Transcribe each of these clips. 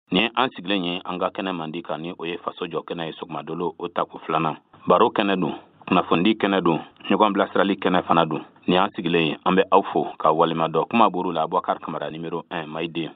Nin an sigilen ye an ka kɛnɛ mandi kan, ni o ye faso jɔ kɛnɛ ye, sɔgɔmadolo o tako filanan. Baro kɛnɛ don, kunnafonidi kɛnɛ don, ɲɔgɔn bilasirali kɛnɛ fana don. Nin an sigilen ye, an bɛ aw fo ka walima dɔn. Kuma buru la, Abubakar Kamara numéro 1, Mayiden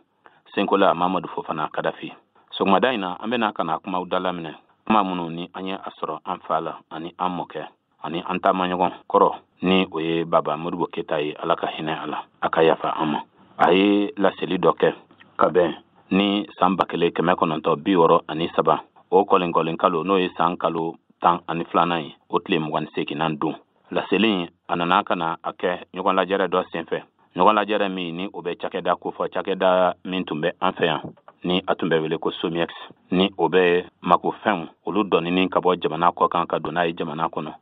Senkola, Mamadu Fofana, Kadafi. Sɔgɔmada in na, an bɛna ka na kumaw dalaminɛ, kuma minnu ni an ye a sɔrɔ an fa la ani an mɔkɛ ani an taamaɲɔgɔn kɔrɔ, ni o ye Baba Modibo Keyita ye. Ala ka hinɛ a la, a ka yafa an ma. A ye laseli dɔ kɛ ka bɛn ni san 1963, o kɔlenkɔlen kalo, n'o ye san kalo 12nan ye, o tile 28nan don. Laseli in, a nana ka na a kɛ ɲɔgɔn lajɛrɛ dɔ senfɛ, ɲɔgɔn lajɛrɛ min ni o bɛ cakɛda kofɔ, cakɛda min tun bɛ an fɛ yan ni a tun bɛ wele ko SOMIEX, ni o bɛ makofɛnw olu dɔnini ka bɔ jamana kɔ kan ka don n'a ye jamana kɔnɔ,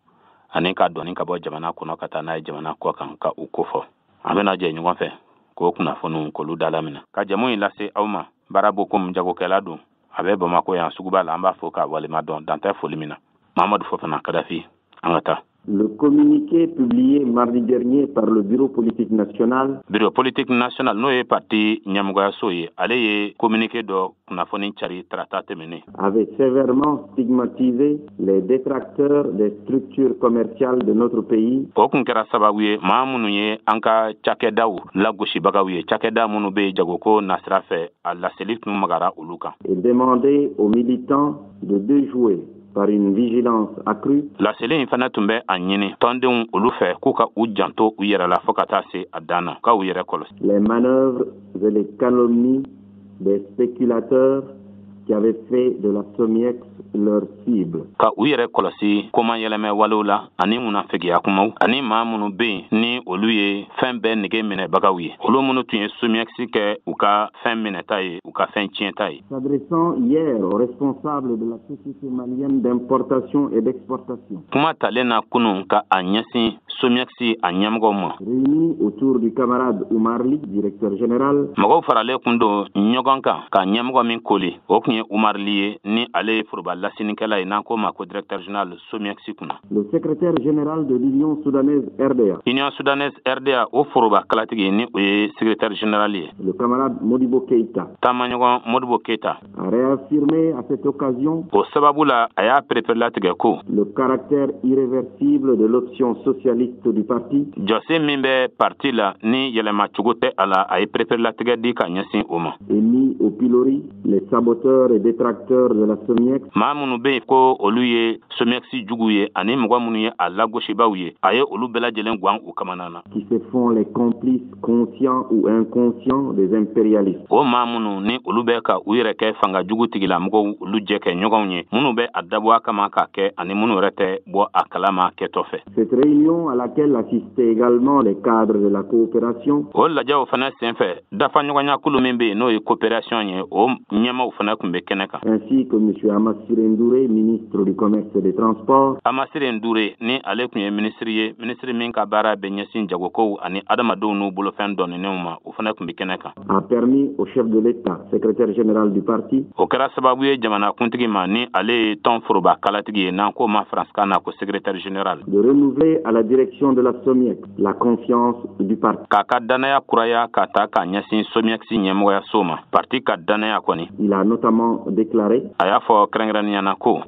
ani ka dɔnni ka bɔ jamana kɔnɔ ka taa n'a ye jamana kɔ kan, ka u kofɔ. An bɛna jɛ ɲɔgɔn fɛ k'o kunnafoniw k'olu dalaminɛ ka jamu in lase aw ma. Baara bokum jagokɛla don, a bɛ Bamakɔ yan suguba la. An b'a fɔ k'a walima dɔn, dantɛ foli min na. Mamadu Fofana Kadafi, an ka taa. Le communiqué publié mardi dernier par le Bureau politique national. Bureau politique national, n'o ye parti ɲɛmɔgɔyaso ye, ale ye communiqué dɔ kunnafoni cari tarata tɛmɛnen. Avait sévèrement stigmatisé les détracteurs des structures commerciales de notre pays. O kun kɛra sababu ye, maa minnu ye an ka cakɛdaw lagosibagaw ye, cakɛda minnu bɛ jagoko nasira fɛ, a laseli tun magara olu kan. Et demandé aux militants de déjouer par une vigilance accrue. Laseli in fana tun bɛ a ɲini tɔndenw olu fɛ k'u ka u janto u yɛrɛ la fɔɔ ka taa se a dan na, k'u yɛrɛ kɔlɔsi. Les manœuvres et les calomnies des spéculateurs qui avaient fait de la SOMIEX leur cible. Ka u yɛrɛ kɔlɔsi komayɛlɛmɛ walew la ani munafigiya kumaw, ani maa minnu bɛ yen ni olu ye fɛn bɛɛ nege minɛbagaw ye, olu minnu tun ye SOMIEX kɛ u ka fɛn minɛta ye, u ka fɛn tiɲɛta ye. S'adressant hier aux responsables de la Société malienne d'importation et d'exportation. Kuma talen na kunun ka a ɲɛsin SOMIEX a ɲɛmɔgɔw ma. Réunis autour du camarade Oumar Ly, directeur général. Mɔgɔw faralen kun don ɲɔgɔn kan ka ɲɛmɔgɔ min koli, o kun ye Oumar Ly ye, ni ale ye foroba lasinikɛla ye, n'an ko ma ko directeur général SOMIEX kunna. Le secrétaire général de l'Union soudanaise RDA. Union soudanaise RDA, o foroba kalatigi, ni o ye secrétaire général ye. Le camarade Modibo Keïta. Taamaɲɔgɔn Modibo Keïta. A réaffirmé à cette occasion. O sababu la, a y'a perepere ko. Le caractère irréversible de l'option socialiste du parti. Jɔsen min bɛ parti la ni yɛlɛmacogo tɛ a la, a ye pereperelatigɛ di ka ɲɛsin o ma. Et mis au pilori les saboteurs et détracteurs de la SOMIEX. Maa minnu bɛ yen ko olu ye SOMIEX jugu ye, ani mɔgɔ minnu ye a lagosibaw ye, a ye olu bɛɛ lajɛlen guwan u kamana na. Qui se font les complices conscients ou inconscients des impérialistes. O maa minnu ni olu bɛ ka u yɛrɛ kɛ fanga jugu tigilamɔgɔw, olu jɛ kɛ ɲɔgɔnw ye, minnu bɛ a dabɔ a kama k'a kɛ, ani minnu yɛrɛ tɛ bɔ a kalama kɛtɔ fɛ. Cette réunion, à laquelle assistaient également les cadres de la coopération. O lajɛw fana senfɛ, dafaɲɔgɔnya min bɛ yen, n'o ye coopération ye, o ɲɛmaw fana tun bɛ kɛnɛ kan. Ainsi que M. Amassiré Ndouré, ministre du Commerce et des Transports. Amassiré Ndouré, ni ale tun ye ministre ye, ministre min ka baara bɛ ɲɛsin jagokow ani adamadenw n'u bolofɛn dɔninenw ma, o fana tun bɛ kɛnɛ kan. A permis au chef de l'État, secrétaire général du parti. O kɛra sababu ye jamana kuntigi ma, ni ale ye tɔn foroba kalatigi ye, n'an ko ma faransikan na ko secrétaire général. De renouveler à la direction de la SOMIEX la confiance du parti. K'a ka danaya kuraya ka ta k'a ɲɛsin SOMIEX ɲɛmɔgɔyaso ma, parti ka danaya kɔni. Il a notamment déclaré. A y'a fɔ kɛrɛnkɛrɛnnenya na ko: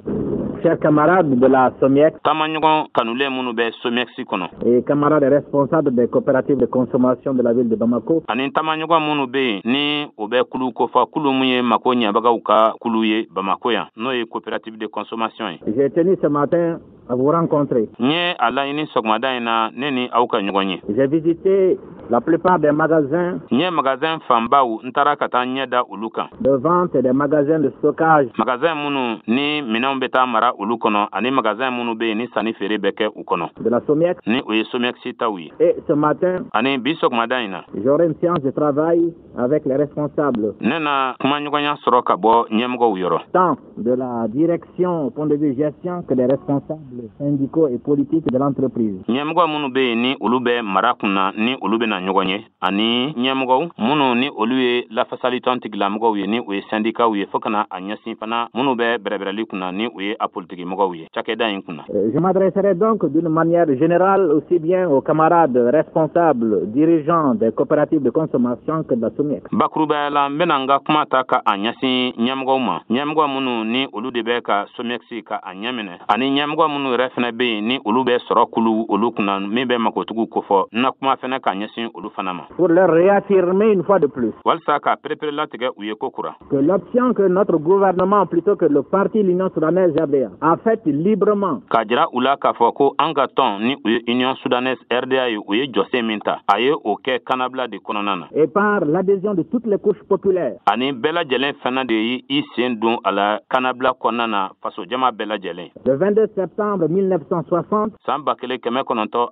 Chers camarades de la SOMIEX. Taamaɲɔgɔn kanulen minnu bɛ SOMIEX kɔnɔ. Et camarades responsables des coopératives de consommation de la ville de Bamako. Ani taamaɲɔgɔn minnu bɛ yen ni o bɛ kulu kofɔ, kulu min ye mako ɲɛbagaw ka kulu ye Bamako yan, n'o ye coopérative de consommation ye. J'ai tenu ce matin à vous rencontrer. N ye a laɲini sɔgɔmada in na, ne ni aw ka ɲɔgɔn ye. J'ai visité la plupart des magasins. N ye magasin fanbaw, n taara ka taa ɲɛ da olu kan. De vente et des magasins de stockage. Magasin minnu ni minɛnw bɛ taa mara olu kɔnɔ, ani magasin minnu bɛ yen ni sanni feere bɛ kɛ u kɔnɔ. De la SOMIEX. Ni o ye SOMIEX taw ye. Et ce matin. Ani bi sɔgɔmada in na. J'aurai une séance de travail avec les responsables. Ne na kumaɲɔgɔnya sɔrɔ ka bɔ ɲɛmɔgɔw yɔrɔ. Tant de la direction au point de vue gestion que des responsables syndicaux et politiques de l'entreprise. Ɲɛmɔgɔ minnu bɛ yen ni olu bɛ mara kunna, ni olu bɛna ɲɔgɔn ye ani ɲɛmɔgɔw minnu ni olu ye lafasalitɔn tigilamɔgɔw ye, ni o ye sɛndikaw ye, fo ka na a ɲɛsin fana minnu bɛ bɛrɛbɛrɛli kunna, ni o ye a politiki mɔgɔw ye cakɛda in kunna. Je m'adresserai donc d'une manière générale aussi bien aux camarades responsables, dirigeants des coopératives de consommation que de la SOMIEX. Bakurubaya la, n bɛna n ka kuma ta ka a ɲɛsin ɲɛmɔgɔw ma, ɲɛmɔgɔ minnu ni olu de bɛ ka SOMIEX ka a ɲɛminɛ, ani ɲɛmɔgɔ minnu yɛrɛ fana bɛ yen ni olu bɛ sɔrɔ kulu olu kunna min bɛ makotigiw kofɔ. N na kuma fana ka ɲɛsin olu fana ma. Pour leur réaffirmer une fois de plus Walisa ka perepere latigɛ u ye ko kura que l'option que notre gouvernement, plutôt que le parti l'Union soudanaise RDA, a faite librement K'a jira u la k'a fɔ ko an ka tɔn, ni u ye Union soudanaise RDA ye, u ye jɔsen min ta, a ye o kɛ kannabila de kɔnɔna na et par l'adhésion de toutes les couches populaires ani bɛɛ lajɛlen fana de ye i sen don a la kannabila kɔnɔna na, faso jama bɛɛ lajɛlen. Le 22 septembre 1960, San 1960,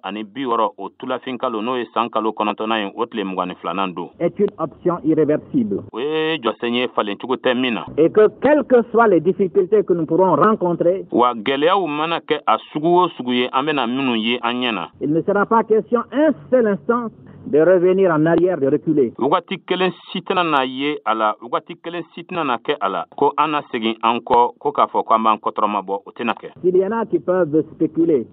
o tulafin kalo, n'o ye san kalo 9nan ye, o tile 22nan don, est une option irréversible. O ye jɔsen ye falencogo tɛ min na. Et que quelles que soient les difficultés que nous pourrons rencontrer, Wa gwɛlɛyaw mana kɛ a sugu o sugu ye, an bena minnu ye an ɲɛ na, il ne sera pas question un seul instant de revenir en arrière, de reculer. Wagati kelen si tɛna na ye a la, wagati kelen si tɛna na kɛ a la ko an na segin an kɔ, ko k'a fɔ ko an b'an kɔtɔrɔma bɔ, o tɛna kɛ. S'il y en a qui peuvent spéculer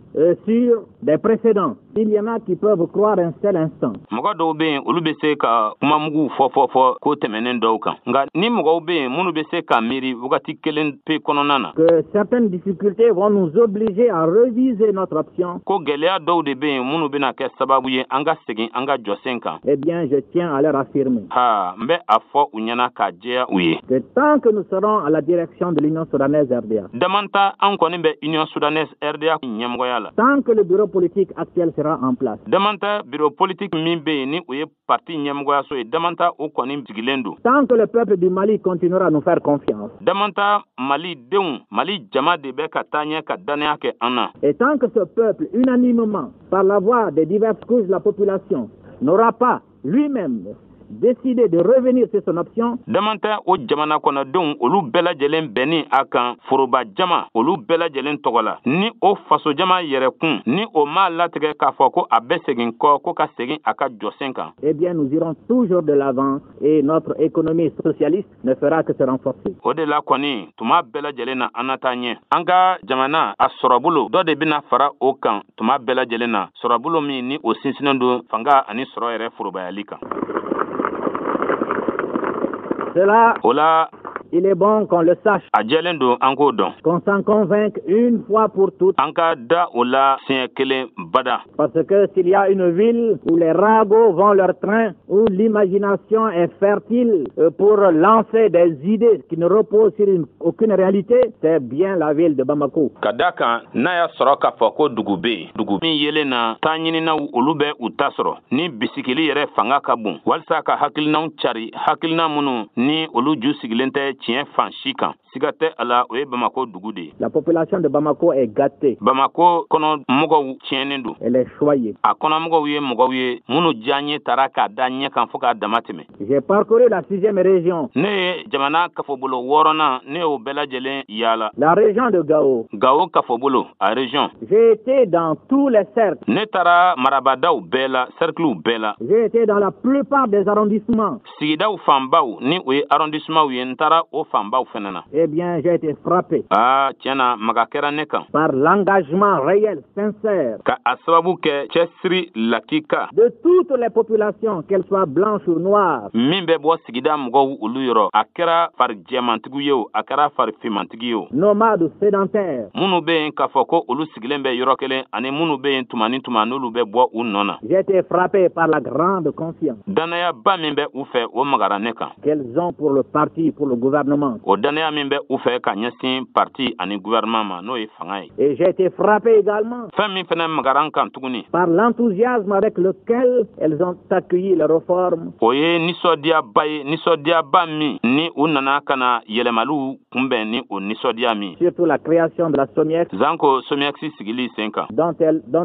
sur des précédents, s'il y en a qui peuvent croire un seul instant Mɔgɔ dɔw be yen, olu be se ka kumamuguw fɔ fɔ fɔ ko tɛmɛnen dɔw kan, nka ni mɔgɔw be yen minnu be se ka miiri wagati kelen pe kɔnɔna na que certaines difficultés vont nous obliger à reviser notre option, ko gwɛlɛya dɔw de be yen minnu bena kɛ sababu ye an ka segin an ka jɔsen kan, eh bien, je tiens à leur affirmer ha, n bɛ a fɔ u ɲɛna k'a jɛya u ye que tant que nous serons à la direction de l'Union soudanaise RDA, damanta an kɔni bɛ Union soudanaise RDA ɲɛmɔgɔya la, tant que le bureau politique actuel sera en place, damanta bureau politique min bɛ yen ni o ye parti ɲɛmɔgɔyaso ye, damanta o kɔni sigilen don, tant que le peuple du Mali continuera à nous faire confiance, damanta Mali denw, Mali jama de bɛ ka taa ɲɛ ka dannaya kɛ an na, et tant que ce peuple, unanimement, par la voix des diverses couches de la population, n'aura pas lui-même décidé de revenir sur son option, Damanta o jamana kɔnɔdenw olu bɛɛ lajɛlen bɛnni a kan foroba jama olu bɛɛ lajɛlen tɔgɔ la, ni o fasojama yɛrɛkun ni o m'a latigɛ k'a fɔ ko a bɛ segin kɔ, ko ka segin a ka jɔsen kan, eh bien, nous irons toujours de l'avant et notre économie socialiste ne fera que se renforcer. O de la kɔni, tuma bɛɛ lajɛlen na, an na taa ɲɛ. An ka jamana a sɔrɔbolo dɔ de bɛna fara o kan tuma bɛɛ lajɛlen na, sɔrɔbolo min ni o sinsinnen don fanga ani sɔrɔ yɛrɛ forobayali kan. Cela, O la, il est bon qu'on le sache, a jɛlen don an k'o dɔn, qu'on s'en convainque une fois pour toutes. An ka da o la siɲɛ kelen bada. Parce que s'il y a une ville où les ragots vont leur train, où l'imagination est fertile pour lancer des idées qui ne reposent sur aucune réalité, c'est bien la ville de Bamako. Ka da kan, n'a y'a sɔrɔ k'a fɔ ko dugu bɛ yen, dugu min yelen na taa ɲininaw olu bɛ u ta sɔrɔ ni bisikili yɛrɛ fanga ka bon walisa ka hakilinaw cari, hakilina minnu ni olu ju sigilen tɛ tiɲɛ fan si kan, siga tɛ a la, o ye Bamako dugu de ye. La population de Bamako est gâtée, Bamako kɔnɔ mɔgɔw tiɲɛnen don, elle est choyée. A kɔnɔmɔgɔw ye mɔgɔw ye minnu diyaɲɛ taara k'a da ɲɛ kan fɔɔ k'a dama tɛmɛ. J'ai parcouru la sixième région, Ne ye jamana kafobolo wɔɔrɔnan, ne y'o bɛɛ lajɛlen yaala, la région de Gao. Gawo kafobolo, a région. J'ai été dans tous les cercles. Ne taara marabadaw bɛɛ la, cerclew bɛɛ la. J'ai été dans la plupart des arrondissements. Sigidaw fanbaw, ni o ye arrondissementw ye, n taara o fanbaw fɛnɛ na. Eh bien, j'ai été frappé Aa, tiɲɛ na, maga kɛra ne kan par l'engagement réel, sincère ka a sababu kɛ cɛsiri lakika de toutes les populations, qu'elles soient blanches ou noires, min bɛ bɔ sigida mɔgɔw olu yɔrɔ, a kɛra fari jɛmantigi ye o, a kɛra fari finmantigi ye o, nomades ou sédentaires. minnu bɛ yen k'a fɔ ko olu sigilen bɛ yɔrɔ kelen, ani minnu bɛ yen tuma ni tuma n'olu bɛ bɔ u nɔ na. J'ai été frappé par la grande confiance Dannayaba min bɛ u fɛ, o magara ne kan qu'elles ont pour le parti, pour le gouvernement. O dannaya min bɛ u fɛ ka ɲɛsin parti ani gouvernement ma, n'o ye fanga ye. Et j'ai été frappé également Fɛn min fɛnɛ magara n kan tuguni, par l'enthousiasme avec lequel elles ont accueilli les réformes o ye nisɔndiyaba ye, nisɔndiyaba min ni u nana ka na yɛlɛmaliw kunbɛn ni o nisɔndiya min, surtout la création de la SOMIEX, zanko SOMIEX sigili sen kan, dont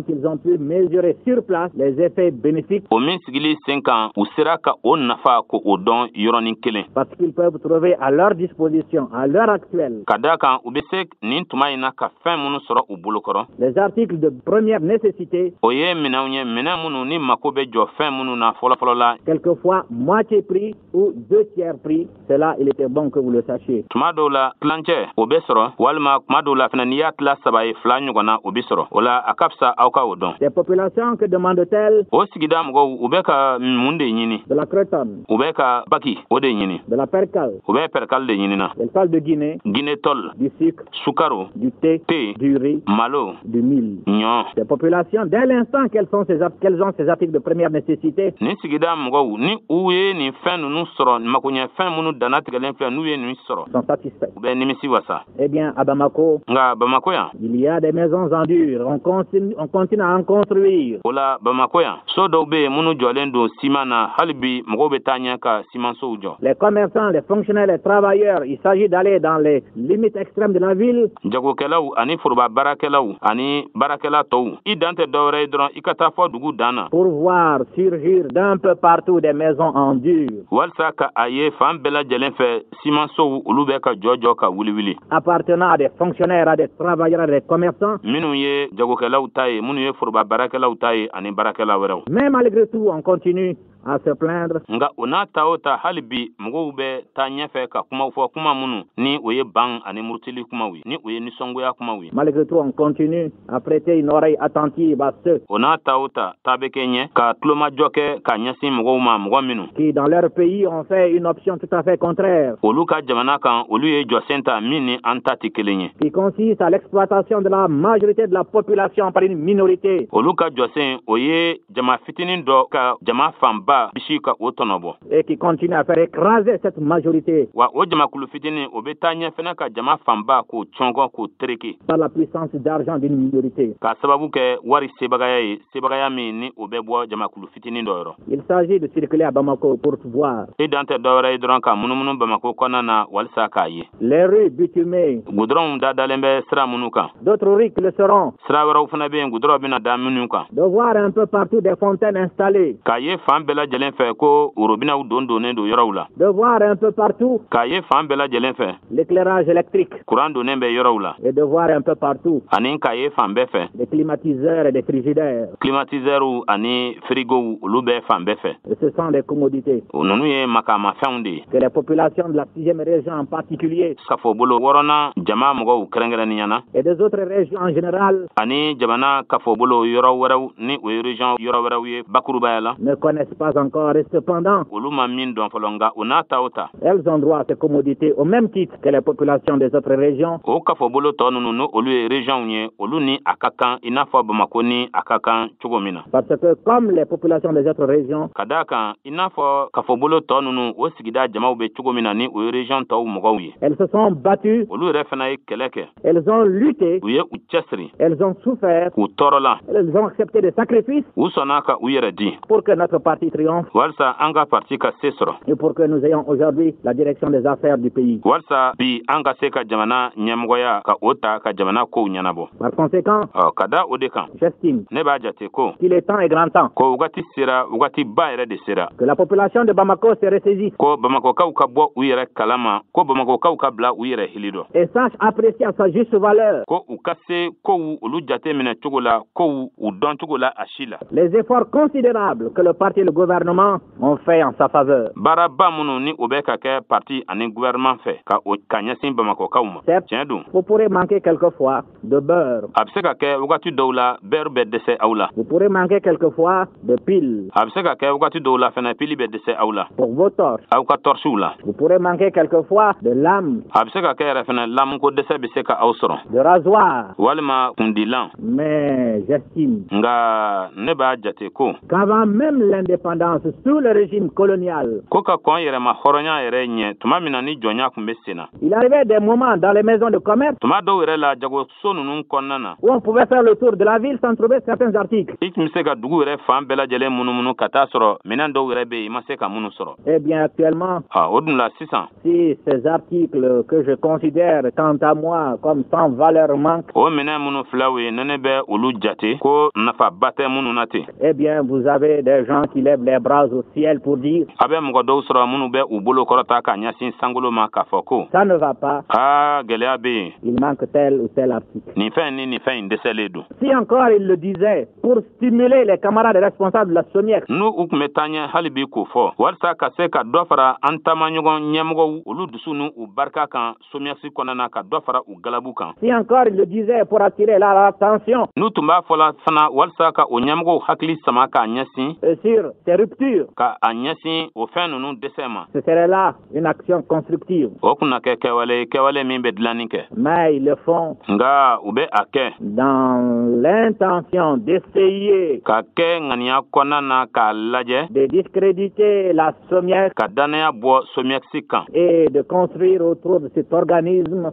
ils ont pu mesurer sur place les effets bénéfiques o min sigili sen kan, u sera ka o nafa ko o dɔn yɔrɔnin kelen, parce qu'ils peuvent trouver à leur disposition à l'heure actuelle. Ka da kan, u bɛ se nin tuma in na ka fɛn minnu sɔrɔ u bolokɔrɔ. Les articles de première nécessité. O ye minɛnw ye, minɛn minnu ni mako bɛ jɔ fɛn minnu na fɔlɔfɔlɔ la. Quelquefois moitié prix ou deux tiers prix. Cela, il était bon que vous le sachiez. Tuma dɔw la, tilancɛ o bɛ sɔrɔ, walima tuma dɔw la fana, n'i y'a tila saba ye, fila ɲɔgɔn na, o bɛ sɔrɔ. O la, a ka fisa aw ka o dɔn. Les populations, que demandent-elles? O sigida mɔgɔw, u bɛ ka mun de ɲini? De la cretonne. U bɛ ka baki o de ɲini. De la percale. U bɛ percale de ɲini na. Elles parlent de Guinée. Guinée tôle. Du sucre. Sukaro. Du thé. Thé. Du riz. Malo. Du mil. Ɲɔ. Ces populations, dès l'instant qu'elles ont ces articles de première nécessité, Nin sigida mɔgɔw, ni u ye nin fɛn ninnu sɔrɔ, makoɲɛfɛn minnu dannatigɛlen filɛ, n'u ye nin sɔrɔ, sont satisfaits. u bɛ nimisi wasa. Eh bien, à Bamako, Nka Bamako yan, il y a des maisons en dur. On continue à en construire. O la, Bamako yan, so dɔw bɛ yen minnu jɔlen don siman na. Hali bi mɔgɔw bɛ taa ɲɛ ka simansow jɔ. Les commerçants, les fonctionnaires, les travailleurs, il s'agit d'aller dans les limites extrêmes de la ville Jagokɛlaw ani foroba baarakɛlaw ani baarakɛla tɔw, i dan tɛ dɔwɛrɛ ye dɔrɔn i ka taa fɔ dugu dan na pour voir surgir d'un peu partout des maisons en dur, walisa ka a ye fan bɛɛ lajɛlen fɛ, simansow, olu bɛ ka jɔ jɔ ka wuli wuli, appartenant à des fonctionnaires, à des travailleurs, à des commerçants. minnu ye jagokɛlaw ta ye, minnu ye foroba baarakɛlaw ta ye ani baarakɛla wɛrɛw. Mais malgré tout, on continue à se plaindre. Nka o n'a ta o ta, hali bi mɔgɔw bɛ taa ɲɛfɛ ka kumaw fɔ, kuma minnu ni o ye ban ani murutili kumaw ye, ni o ye nisɔngoya kumaw ye. Malgré tout, on continue à prêter une oreille attentive à ceux O n'a ta o ta, taa bɛ kɛ ɲɛ ka tulomajɔ kɛ ka ɲɛsin mɔgɔw ma, mɔgɔ minnu qui, dans leur pays, ont fait une option tout à fait contraire, olu ka jamana kan, olu ye jɔsen ta min ni an ta tɛ kelen ye, qui consiste à l'exploitation de la majorité de la population par une minorité. Olu ka jɔsen, o ye jama fitinin dɔ ka jama fanba bisi ka o tɔnɔbɔ, et qui continue à faire écraser cette majorité wa o jamakulu fitinin, o bɛ taa ɲɛ fɛnɛ ka jama fanba k'o cɔngɔ, k'o tereke par la puissance d'argent d'une minorité. k'a sababu kɛ wari sebagaya ye, sebagaya min ni o bɛ bɔ jamakulu fitinin dɔ yɔrɔ. Il s'agit de circuler à Bamako pour voir I dan tɛ dɔwɛrɛ ye dɔrɔn ka munumunu Bamako kɔnɔna na walisa k'a ye les rues bitumées, gudɔrɔnw dadalen bɛ sira minnu kan, d'autres rues qui le seront, sira wɛrɛw fana bɛ yen, gudɔrɔn bɛna da minnu kan, de voir un peu partout des fontaines installées, k'a ye fan bɛɛ lajɛlen fɛ ko worobinɛw don donnen don yɔrɔw la, de voir un peu partout k'a ye fan bɛɛ lajɛlen fɛ l'éclairage électrique kuran donnen bɛ yɔrɔw la, et de voir un peu partout ani k'a ye fan bɛɛ fɛ des climatiseurs et des frigidaires. Climatiseurs ani frigow, olu bɛ fan bɛɛ fɛ. Et ce sont des commodités O ninnu ye makamafɛnw de ye que les populations de la sixième région en particulier kafo bolo wɔrɔnan jama mɔgɔw kɛrɛnkɛrɛnnenya na et des autres régions en général ani jamana kafo bolo yɔrɔ wɛrɛw, ni o ye région yɔrɔ wɛrɛw ye bakurubaya la, ne connaissent pas encore. Et cependant, olu ma min dɔn fɔlɔ. Nka o n'a ta o ta, elles ont droit à ces commodités au même titre que les populations des autres régions. o kafo bolo tɔ ninnu, n'o olu ye région ye, olu ni a ka kan i n'a fɔ Bamako ni a ka kan cogo min na. Parce que comme les populations des autres régions, Ka daa kan, i n'a fɔ kafobolo tɔ ninnu, o sigida jamaw bɛ cogo min na, ni o ye région tɔw mɔgɔw ye, elles se sont battues, olu yɛrɛ fana ye kɛlɛ kɛ, elles ont lutté, u ye u cɛsiri, elles ont souffert, k'u tɔɔrɔla, elles ont accepté des sacrifices u sɔnna ka u yɛrɛ di pour que notre parti triomphe walisa an ka parti ka se sɔrɔ et pour que nous ayons aujourd'hui la direction des affaires du pays. walisa bi an ka se ka jamana ɲɛmɔgɔya ka o ta ka jamana kow ɲɛnabɔ. Par conséquent, Ɔ, ka da o de kan, j'estime ne b'a jate ko qu'il est temps et grand temps ko wagati sera, wagati ba yɛrɛ de sera que la population de Bamako se ressaisisse ko Bamakɔkaw ka bɔ u yɛrɛ kalama, ko Bamakɔkaw ka bila u yɛrɛ hili dɔ et sache apprécier à sa juste valeur ko u ka se kow olu jate minɛ cogo la, kow u dɔn cogo la a si la les efforts considérables que le parti et le gouvernement ont fait en sa faveur. baaraba minnu ni o bɛ ka kɛ parti ani gouvernement fɛ ka o ka ɲɛsin Bamakɔkaw ma. Certes, Tiɲɛ don, vous pourrez manquer quelquefois de beurre, a bɛ se ka kɛ wagati dɔw la, beurre bɛ dɛsɛ aw la, vous pourrez manquer quelquefois de piles a bɛ se ka kɛ wagati dɔw la fɛnɛ, pili bɛ dɛsɛ aw la pour vos torches, aw ka tɔrisiw la, vous pourrez manquer quelquefois de lames, a bɛ se ka kɛ yɛrɛ fɛnɛ, lamuko dɛsɛ bɛ se ka aw sɔrɔ, de rasoirs, walima kundilan. Mais j'estime Nka ne b'a jate ko qu'avant même l'indépendance, sous le régime colonial, ko ka kɔn yɛrɛma hɔrɔnya yɛrɛ ɲɛ, tuma min na ni jɔnya tun bɛ sen na, il arrivait des moments dans les maisons de commerce tuma dɔw yɛrɛ la, jagoso ninnu kɔnɔna na, où on pouvait faire le tour de la ville sans trouver certains articles. i tun bɛ se ka dugu yɛrɛ fan bɛɛ lajɛlen munumunu ka taa sɔrɔ minɛn dɔw yɛrɛ bɛ yen, i ma se ka minnu sɔrɔ. Eh bien, actuellement, A o dun la sisan, si ces articles que je considère quant à moi comme sans valeur manquent, o minɛn minnu filɛ o ye, ne bɛ olu jate ko nafaba tɛ minnu na ten, eh bien, vous avez des gens qui lèvent lèvent les bras au ciel pour dire: A bɛ mɔgɔ dɔw sɔrɔ minnu bɛ u bolo kɔrɔta ka ɲɛsin sankolo ma k'a fɔ ko: Ça ne va pas. Aa, gɛlɛya bɛ yen. Il manque tel ou tel article. Nin fɛn ni nin fɛn in dɛsɛlen don. Si encore ils le disaient pour stimuler les camarades responsables de la SOMIEX, N'u u tun bɛ taa ɲɛ hali bi k'o fɔ walisa ka se ka dɔ fara an taamaɲɔgɔn ɲɛmɔgɔw olu dusu n'u u barika kan SOMIEX kɔnɔna na, ka dɔ fara u galabu kan, si encore ils le disaient pour attirer leur attention n'u tun b'a fɔla fana walisa ka o ɲɛmɔgɔw hakili sama k'a ɲɛsin sur ces ruptures, ka a ɲɛsin o fɛn ninnu dɛsɛ ma, ce serait là une action constructive. o kun na kɛ kɛwale ye, kɛwale min bɛ dilanni kɛ. Mais ils le font Nka u bɛ a kɛ dans l'intention d'essayer ka kɛ ŋaniya kɔnɔna na k'a lajɛ de discréditer la SOMIEX ka dannaya bɔ SOMIEX kan et de construire autour de cet organisme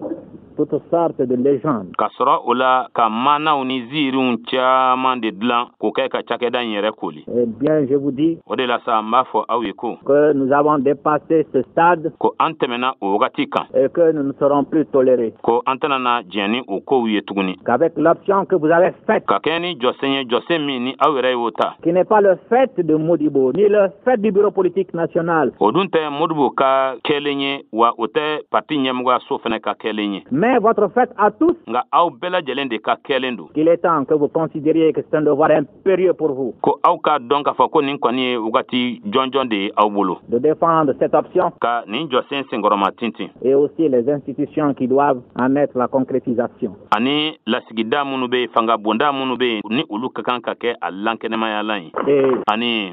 toutes sortes de légendes. Ka sɔrɔ o la ka maanaw ni ziiriw caman de dilan k'o kɛ ka cakɛda in yɛrɛ koli. Eh bien, je vous dis O de la sa, n b'a fɔ aw ye ko que nous avons dépassé ce stade ko an tɛmɛna o wagati kan et que nous ne serons plus tolérés. ko an tɛna na diɲɛ ni o kow ye tuguni. Qu'avec l'option que vous avez faite, Ka kɛ ni jɔsen ye, jɔsen min ni aw yɛrɛ y'o ta, qui n'est pas le fait de Modibo, ni le fait du bureau politique national, o dun tɛ Modibo ka kɛlen ye, wa o tɛ parti ɲɛmɔgɔyaso fɛnɛ ka kɛlen ye, mais votre fait à tous, nka aw bɛɛ lajɛlen de ka kɛlen don, qu'il est temps que vous considériez que c'est un devoir impérieux pour vous ko aw k'a dɔn k'a fɔ ko nin kɔni ye wagati jɔnjɔn de ye aw bolo de défendre cette option ka nin jɔsen senkɔrɔma tintin et aussi les institutions qui doivent en être la concrétisation. ani lasigida minnu bɛ yen, fanga bonda minnu bɛ yen, ni olu ka kan ka kɛ a lankɛnɛmayalan ye. Et Ani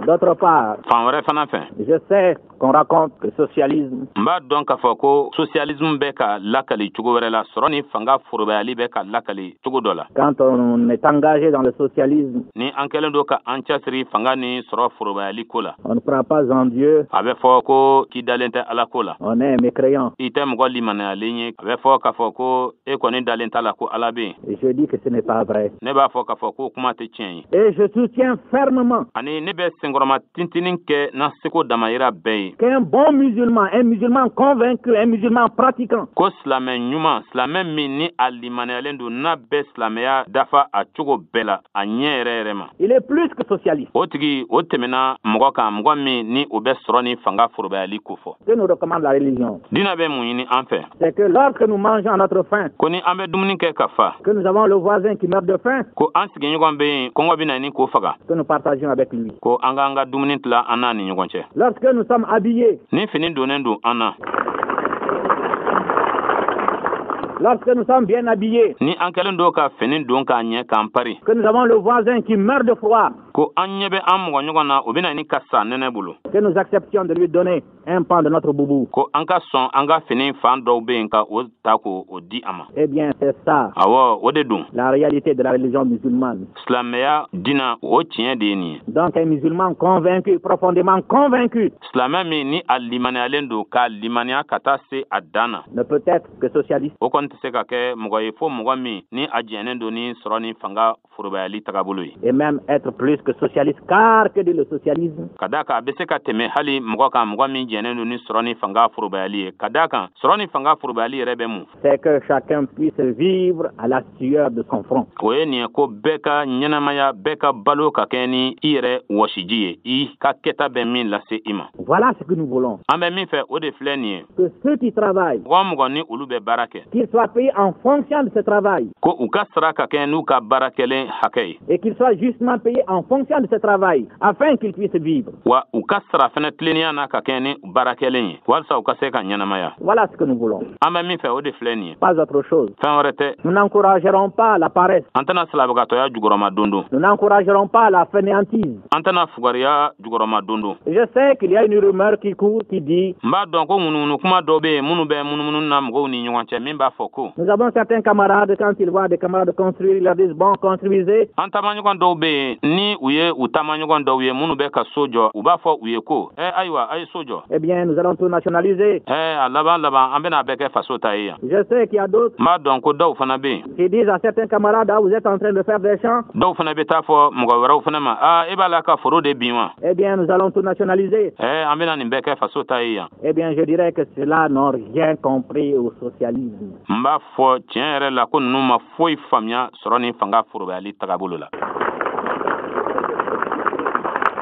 d'autre part, fan wɛrɛ fana fɛ, je sais qu'on raconte le socialisme n b'a dɔn k'a fɔ ko socialisme bɛ ka lakali cogo wɛrɛ la, sɔrɔ ni fanga forobayali bɛ ka lakali cogo dɔ la. Quand on est engagé dans le socialisme, Ni an kɛlen don ka an cɛsiri fanga ni sɔrɔ forobayali ko la, on ne croit pas en Dieu, a bɛ fɔ ko k'i dalen tɛ Ala ko la, on est mécréant. i tɛ mɔgɔ limaniyalen ye. A bɛ fɔ k'a fɔ ko e kɔni dalen t'a la ko Ala bɛ yen. Et je dis que ce n'est pas vrai. Ne b'a fɔ k'a fɔ ko kuma tɛ tiɲɛ ye. Et je soutiens fermement Ani ne bɛ senkɔrɔma tintinin kɛ n'an seko damayira bɛɛ ye qu'un bon musulman, un musulman convaincu, un musulman pratiquant, ko silamɛ ɲuman, silamɛ min ni a limaniyalen don, n'a bɛ silamɛya dafa a cogo bɛɛ la, a ɲɛ yɛrɛ yɛrɛ ma, il est plus que socialiste. o tigi o tɛmɛna mɔgɔ kan, mɔgɔ min ni o bɛ sɔrɔ ni fanga forobayali ko fɔ. Que nous recommande la religion? Diinɛ bɛ mun ɲini an fɛ? C'est que lorsque nous mangeons à notre faim, Ko ni an bɛ dumuni kɛ ka fa, que nous avons le voisin qui meurt de faim, ko an sigiɲɔgɔn bɛ yen, kɔngɔ bɛ na ni k'o faga, que nous partagions avec lui. ko an k'an ka dumuni tila an n'a ni ɲɔgɔn cɛ. Lorsque nous sommes habillés, Ni fini donnen don an na, lorsque nous sommes bien habillés, ni an kɛlen don ka fini don k'a ɲɛ k'an pari, que nous avons le voisin qui meurt de froid, ko an ɲɛ bɛ an mɔgɔ ɲɔgɔn na, o bɛ na ni ka sa nɛnɛ bolo, que nous acceptions de lui donner un pan de notre boubou. ko an ka sɔn an ka fini fan dɔw bɛ yen ka o ta k'o o di a ma. Eh bien, c'est ça, Awɔ, o de don la réalité de la religion musulmane. silamɛya dina, o tiɲɛ de ye nin ye. Donc, un musulman convaincu, profondément convaincu, Silamɛ min ni a limaniyalen don k'a limaniya ka taa se a dan na, ne peut être que socialiste. o kɔni tɛ se ka kɛ mɔgɔ ye fo mɔgɔ min ni a jɛnnen don ni sɔrɔ ni fanga forobayali tagabolo ye. Et même être plus que socialiste, car que dit le socialisme? Ka d'a kan a bɛ se ka tɛmɛ hali mɔgɔ kan, mɔgɔ min jɛnnen don ni sɔrɔ ni fanga forobayali ye. Ka d'a kan sɔrɔ ni fanga forobayali yɛrɛ bɛ mun? C'est que chacun puisse vivre à la sueur de son front. O ye nin ye ko bɛɛ ka ɲɛnamaya, bɛɛ ka balo ka kɛ ni i yɛrɛ wɔsiji ye, i ka kɛta bɛ min lase i ma. Voilà ce que nous voulons. An bɛ min fɛ, o de filɛ nin ye. Que ceux qui travaillent, Mɔgɔ o mɔgɔ ni olu bɛ baara kɛ, qu'ils soient payés en fonction de ce travail ko u ka sara ka kɛ n'u ka baara kɛlen hakɛ ye, et qu'ils soient justement payés en fonction de ce travail afin qu'ils puissent vivre. wa u ka sara fɛnɛ tilennenya na ka kɛ ni baara kɛlen ye walisa u ka se ka ɲɛnamaya. Voilà ce que nous voulons. An bɛ min fɛ, o de filɛ nin ye. Pas autre chose. Fɛn wɛrɛ tɛ. Nous n'encouragerons pas la paresse. An tɛna silabagatɔya jukɔrɔma don don. Nous n'encouragerons pas la fainéantise. An tɛna fugariya jukɔrɔma don don. Je sais qu'il y a une rumeur qui court qui dit: N b'a dɔn ko ŋunuŋunu kuma dɔw bɛ yen minnu bɛ munumunu na mɔgɔw ni ɲɔgɔn cɛ, min b'a fɔ ko: Nous avons certains camarades, quand ils voient des camarades construire, ils leur disent: bon, construisez. An taamaɲɔgɔn dɔw bɛ yen, ni u ye u taamaɲɔgɔn dɔw ye minnu bɛ ka so jɔ, u b'a fɔ u ye ko: ɛ, ayiwa, a ye so jɔ. Eh bien, nous allons tout nationaliser. Ɛ, a laban laban, an bɛna a bɛɛ kɛ faso ta ye yan. Je sais qu'il y a d'autres N b'a dɔn ko dɔw fana bɛ yen qui disent à certains camarades: ah, vous êtes en train de faire des champs. dɔw fana bɛ taa fɔ mɔgɔ wɛrɛw fana ma: aa, e b'a la ka foro de bin wa? Eh bien, nous allons tout nationaliser. Ɛ, an bɛna nin bɛɛ kɛ faso ta ye yan. Eh bien, je dirais que ceux-là n'ont rien compris au socialisme. N b'a fɔ tiɲɛ yɛrɛ la ko ninnu ma foyi faamuya sɔrɔ ni fanga forobayali tagabolo la.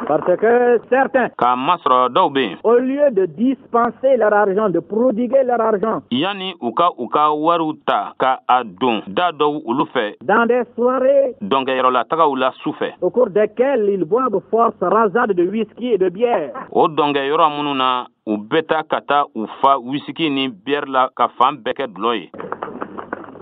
Parce que certains, K'a masɔrɔ dɔw bɛ yen, au lieu de dispenser leur argent, de prodiguer leur argent yanni u ka wariw ta ka a don da dɔw olu fɛ dans des soirées dɔnkɛyɔrɔlatagaw la su fɛ, au cours desquelles ils boivent force rasade de whisky et de bière, o dɔnkɛyɔrɔ minnu na u bɛ taa ka taa u fa wisiki ni biyɛri la ka fan bɛɛ kɛ dulɔ ye,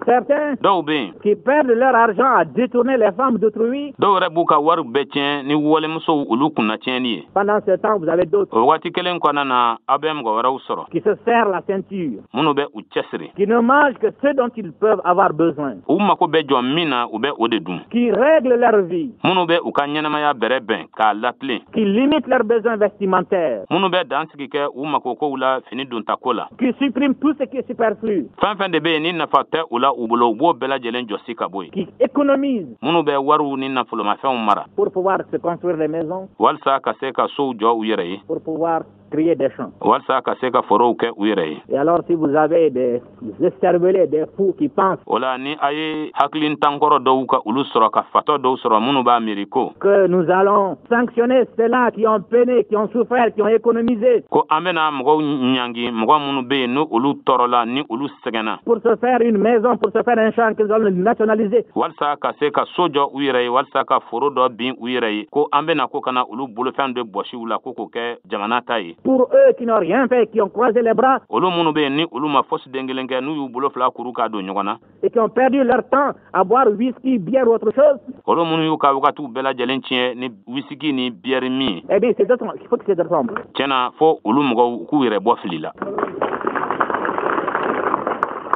certains dɔw bɛ yen, qui perdent leur argent à détourner les femmes d'autrui, dɔw yɛrɛ b'u ka wari bɛɛ tiɲɛ ni walimusow olu kunna tiɲɛni ye, pendant ce temps, vous avez d'autres o waati kelen kɔnɔna na, aw bɛ mɔgɔ wɛrɛw sɔrɔ qui se serrent la ceinture, minnu bɛ u cɛsiri, qui ne mangent que ce dont ils peuvent avoir besoin, u mako bɛ jɔ min na, u bɛ o de dun, qui règlent leur vie, minnu bɛ u ka ɲɛnamaya bɛrɛ bɛn k'a latilen, qui limitent leurs besoins vestimentaires, minnu bɛ dansigi kɛ u makokow la fini dontako la, qui suppriment tout ce qui est superflu, fɛn fɛn de bɛ yen ni nafa tɛ u la u bolo, u b'o bɛɛ lajɛlen jɔsi ka bɔ yen, qui économisent minnu bɛ wariw ni nafolomafɛnw mara pour pouvoir se construire des maisons, walisa ka se ka sow jɔ u yɛrɛ ye, pour pouvoir créer des champs. walisa ka se ka forow kɛ u yɛrɛ ye. Et alors, si vous avez des écervelés, des fous qui pensent O la, ni a ye hakilintankɔrɔ dɔw ka olu sɔrɔ, ka fatɔ dɔw sɔrɔ minnu b'a miiri ko que nous allons sanctionner ceux-là qui ont peiné, qui ont souffert, qui ont économisé ko an bɛna mɔgɔw ɲangi, mɔgɔ minnu bɛ yen ni olu tɔɔrɔla, ni olu sɛgɛnna pour se faire une maison, pour se faire un champ qu'ils allons nationaliser, walisa ka se ka so jɔ u yɛrɛ ye, walisa ka foro dɔ bin u yɛrɛ ye, ko an bɛna ko kana olu bolofɛn dɔ bɔsi u la ko k'o kɛ jamana ta ye, pour eux qui n'ont rien fait, qui ont croisé les bras olu minnu bɛ yen ni olu ma fosi den kelen kɛ, n'u y'u bolo fila kuru k'a don ɲɔgɔn na, et qui ont perdu leur temps à boire whisky, bière ou autre chose, olu minnu y'u ka wagatiw bɛɛ lajɛlen tiɲɛ ni wisiki ni biyɛri min ye, eh bien, c'est d'autres- il faut que c'est ensemble. Tiɲɛna, fo olu mɔgɔw k'u yɛrɛ bɔ fili la.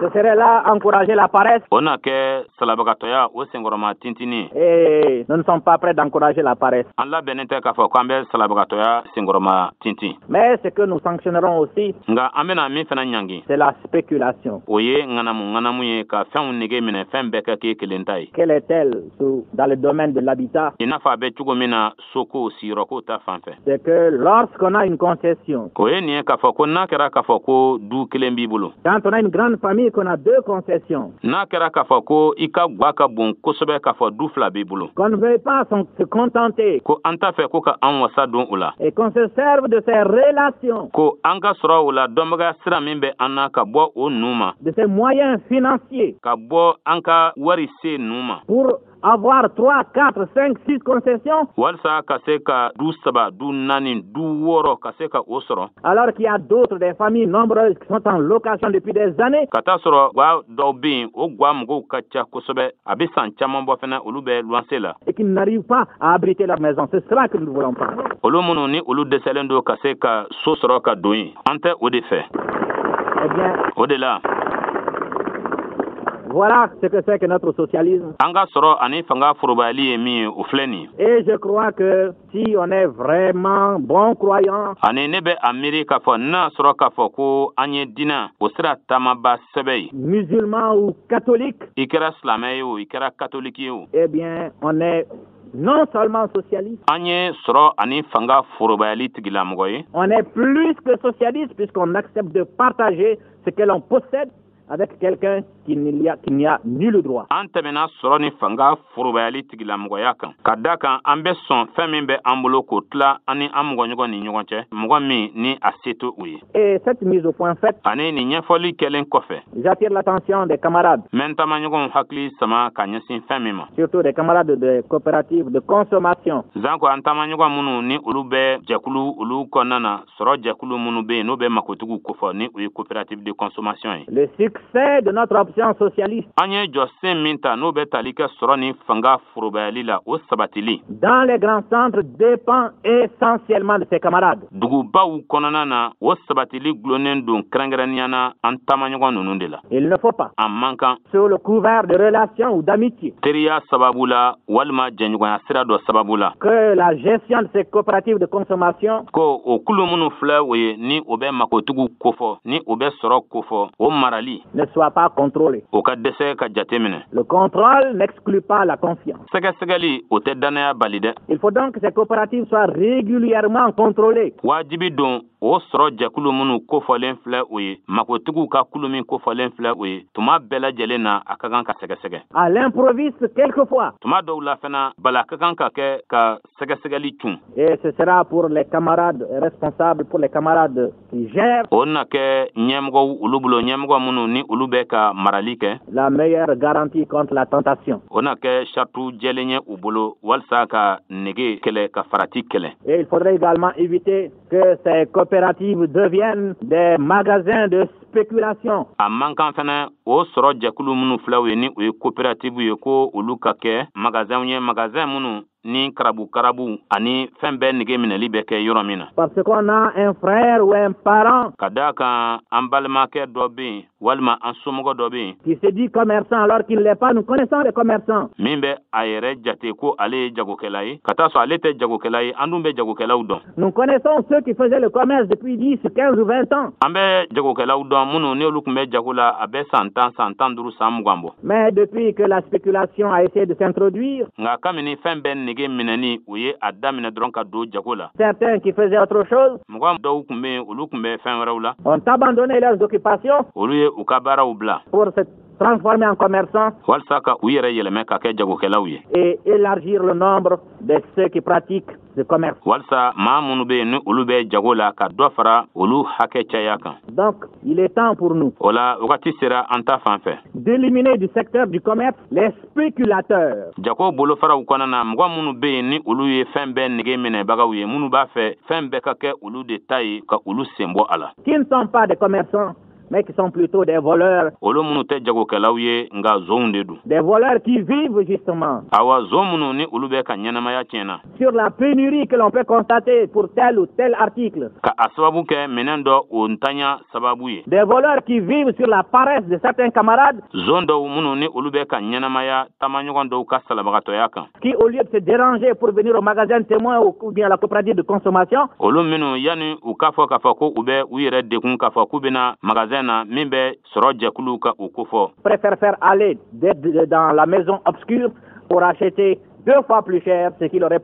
Ce serait là encourager la paresse. O na kɛ salabagatɔya o senkɔrɔma tintinin ye. Et nous ne sommes pas prêts d'encourager la paresse. An labɛnnen tɛ k'a fɔ k'an bɛ salabagatɔya senkɔrɔma tintin. Mais ce que nous sanctionnerons aussi, Nka an bɛna min fana ɲangi, c'est la spéculation. o ye ŋanamu ŋanamu ye, ka fɛnw nege minɛ, fɛn bɛɛ kɛ k'e kelen ta ye. Quelle est-elle dans le domaine de l'habitat? I n'a fɔ a bɛ cogo min na soko sigiyɔrɔko ta fan fɛ, C'est que lorsqu'on a une concession, o ye nin ye k'a fɔ ko n'a kɛra k'a fɔ ko du kelen b'i bolo, quand on a une grande famille, qu'on a deux concessions, n'a kɛra k'a fɔ ko i ka gwa ka bon kosɛbɛ k'a fɔ du fila b'i bolo, qu'on ne veuille pas se contenter ko an t'a fɛ ko ka an wasa don o la, et qu'on se serve de ces relations, ko an ka sɔrɔ o la dɔnbagaya sira min bɛ an na ka bɔ o nu ma, de ces moyens financiers ka bɔ an ka wari se nu ma, pour avoir trois, quatre, cinq, six concessions, walisa ka se ka du saba, du naani, du wɔɔrɔ, ka se ka o sɔrɔ, alors qu'il y a d'autres, des familles nombreuses qui sont en location depuis des années, ka taa sɔrɔ gwa dɔw bɛ yen, o gwa mɔgɔw ka ca kosɛbɛ, a bɛ san caman bɔ fɛnɛ, olu bɛ luwanse la, et qui n'arrivent pas à abriter leur maison. C'est cela que nous ne voulons pas. Olu minnu ni olu dɛsɛlen don ka se ka so sɔrɔ ka don yen, an tɛ o de fɛ. Eh bien, O de la, voilà ce que c'est que notre socialisme. an ka sɔrɔ ani fanga forobayali ye min ye, o filɛ nin ye. Et je crois que si on est vraiment bon croyant, Ani ne bɛ a miiri k'a fɔ n'a sɔrɔ k'a fɔ ko an ye diinɛ o sira taamaba sɛbɛ ye, musulman ou catholique, i kɛra silamɛ ye o, i kɛra katoliki ye o, eh bien, on est non seulement socialiste, an ye sɔrɔ ani fanga forobayali tigilamɔgɔ ye, on est plus que socialiste puisqu'on accepte de partager ce que l'on possède avec quelqu'un qui n'y a nul droit. An tɛmɛna sɔrɔ ni fanga forobayali tigilamɔgɔya kan, ka da kan an bɛ sɔn fɛn min bɛ an bolo k'o tila an ni an mɔgɔɲɔgɔn ni ɲɔgɔn cɛ, mɔgɔ min ni a se to o ye. Et cette mise au point faite, Ani nin ɲɛfɔli kɛlen kɔfɛ, j'attire l'attention des camarades, n bɛ n taamaɲɔgɔnw hakili sama ka ɲɛsin fɛn min ma, surtout des camarades de coopératives de consommation, zanko an taamaɲɔgɔn minnu ni olu bɛ jɛkulu olu kɔnɔna na, sɔrɔ jɛkulu minnu bɛ yen n'o bɛ makotigiw kofɔ, ni o ye coopérative de consommation ye. Le succès de notre option socialiste An ye jɔsen min ta n'o bɛ tali kɛ sɔrɔ ni fanga forobayali la, o sabatili dans les grands centres dépend essentiellement de ses camarades. dugubaw kɔnɔna na, o sabatili gulonnen don kɛrɛnkɛrɛnnenya na an taamaɲɔgɔn ninnu de la. Il ne faut pas, A man kan, sous le couvert de relations ou d'amitié, teriya sababu la walima jɛɲɔgɔnya sira dɔ sababu la, que la gestion de ces coopératives de consommation ko o kulu minnu filɛ o ye, ni o bɛ makotigiw kofɔ, ni o bɛ sɔrɔ kofɔ, o marali ne soit pas contrôlée. O ka dɛsɛ ka jate minɛ. Le contrôle n'exclut pas la confiance. Sɛgɛsɛgɛli, o tɛ dannaya bali dɛ. Il faut donc que ces coopératives soient régulièrement contrôlées. Wajibi don o sɔrɔ jɛkulu minnu kofɔlen filɛ, o ye makotigiw ka kulu min kofɔlen filɛ, o ye tuma bɛɛ lajɛlen na, a ka kan ka sɛgɛsɛgɛ. À l'improviste quelquefois. Tuma dɔw la fana, bala ka kan ka kɛ ka sɛgɛsɛgɛli cun. Et ce sera pour les camarades responsables, pour les camarades qui gèrent. O na kɛ ɲɛmɔgɔw olu bolo, ɲɛmɔgɔ minnu ni olu bɛ ka marali kɛ. La meilleure garantie contre la tentation. O na kɛ saratu jɛlen ye u bolo walisa ka nege kɛlɛ, ka farati kɛlɛ. Et il faudrait également éviter que ces coopératives deviennent des magasins de spéculation. A man kan fana o sɔrɔ jɛkulu minnu filɛw ye, ni o ye coopérative ye, ko olu ka kɛ magasinw ye, magasin minnu ni karabu karabu ani fɛn bɛɛ nege minɛli bɛ kɛ yɔrɔ min na. Parce qu'on a un frère ou un parent Ka daa kan an balimakɛ dɔ bɛ yen walima an somɔgɔ dɔ bɛ yen qui se dit commerçant alors qu'il ne l'est pas. Nous connaissons les commerçants. min bɛ a yɛrɛ jate ko ale ye jagokɛla ye, ka taa sɔrɔ ale tɛ jagokɛla ye. An dun bɛ jagokɛlaw dɔn. Nous connaissons ceux qui faisaient le commerce depuis 10, 15 ou 20 ans. An bɛ jagokɛlaw dɔn minnu ni olu tun bɛ jago la a bɛ san 10, san 15, san 20 bɔ. Mais depuis que la spéculation a essayé de s'introduire, Nka kabini fɛn bɛɛ nege minɛni o ye a daminɛ dɔrɔn ka don jago la, certains qui faisaient autre chose mɔgɔ dɔw tun bɛ yen, olu tun bɛ fɛn wɛrɛw la, ont abandonné leurs occupations olu ye u ka baaraw bila pour se transformer en commerçants walisa ka u yɛrɛ yɛlɛmɛ ka kɛ jagokɛlaw ye et élargir le nombre de ceux qui pratiquent ce commerce. walisa maa minnu bɛ yen ni olu bɛ jago la, ka dɔ fara olu hakɛ caya kan. Donc, il est temps pour nous O la, wagati sera an ta fan fɛ d'éliminer du secteur du commerce les spéculateurs. jago bolofaraw kɔnɔna na, mɔgɔ minnu bɛ yen ni olu ye fɛn bɛɛ nege minɛbagaw ye, minnu b'a fɛ fɛn bɛɛ ka kɛ olu de ta ye, ka olu sen bɔ a la, qui ne sont pas des commerçants, mais qui sont plutôt des voleurs, olu minnu tɛ jagokɛlaw ye, nka zonw de don, des voleurs qui vivent justement awa zon minnu ni olu bɛ ka ɲɛnamaya tiɲɛna sur la pénurie que l'on peut constater pour tel ou tel article, ka a sababu kɛ minɛn dɔ o ntanya sababu ye, des voleurs qui vivent sur la paresse de certains camarades zon dɔw minnu ni olu bɛ ka ɲɛnamaya taamaɲɔgɔn dɔw ka salabagatɔya kan, qui, au lieu de se déranger pour venir au magasin témoin ou bien à la coopérative de consommation, olu minnu yanni u k'a fɔ k'a fɔ ko u bɛ u yɛrɛ dekun k'a fɔ k'u bɛna magasin na min bɛ sɔrɔ jɛkuluw ka o kofɔ, préfèrent faire aller dans la maison obscure pour acheter deux fois plus cher ce qu'ils auraient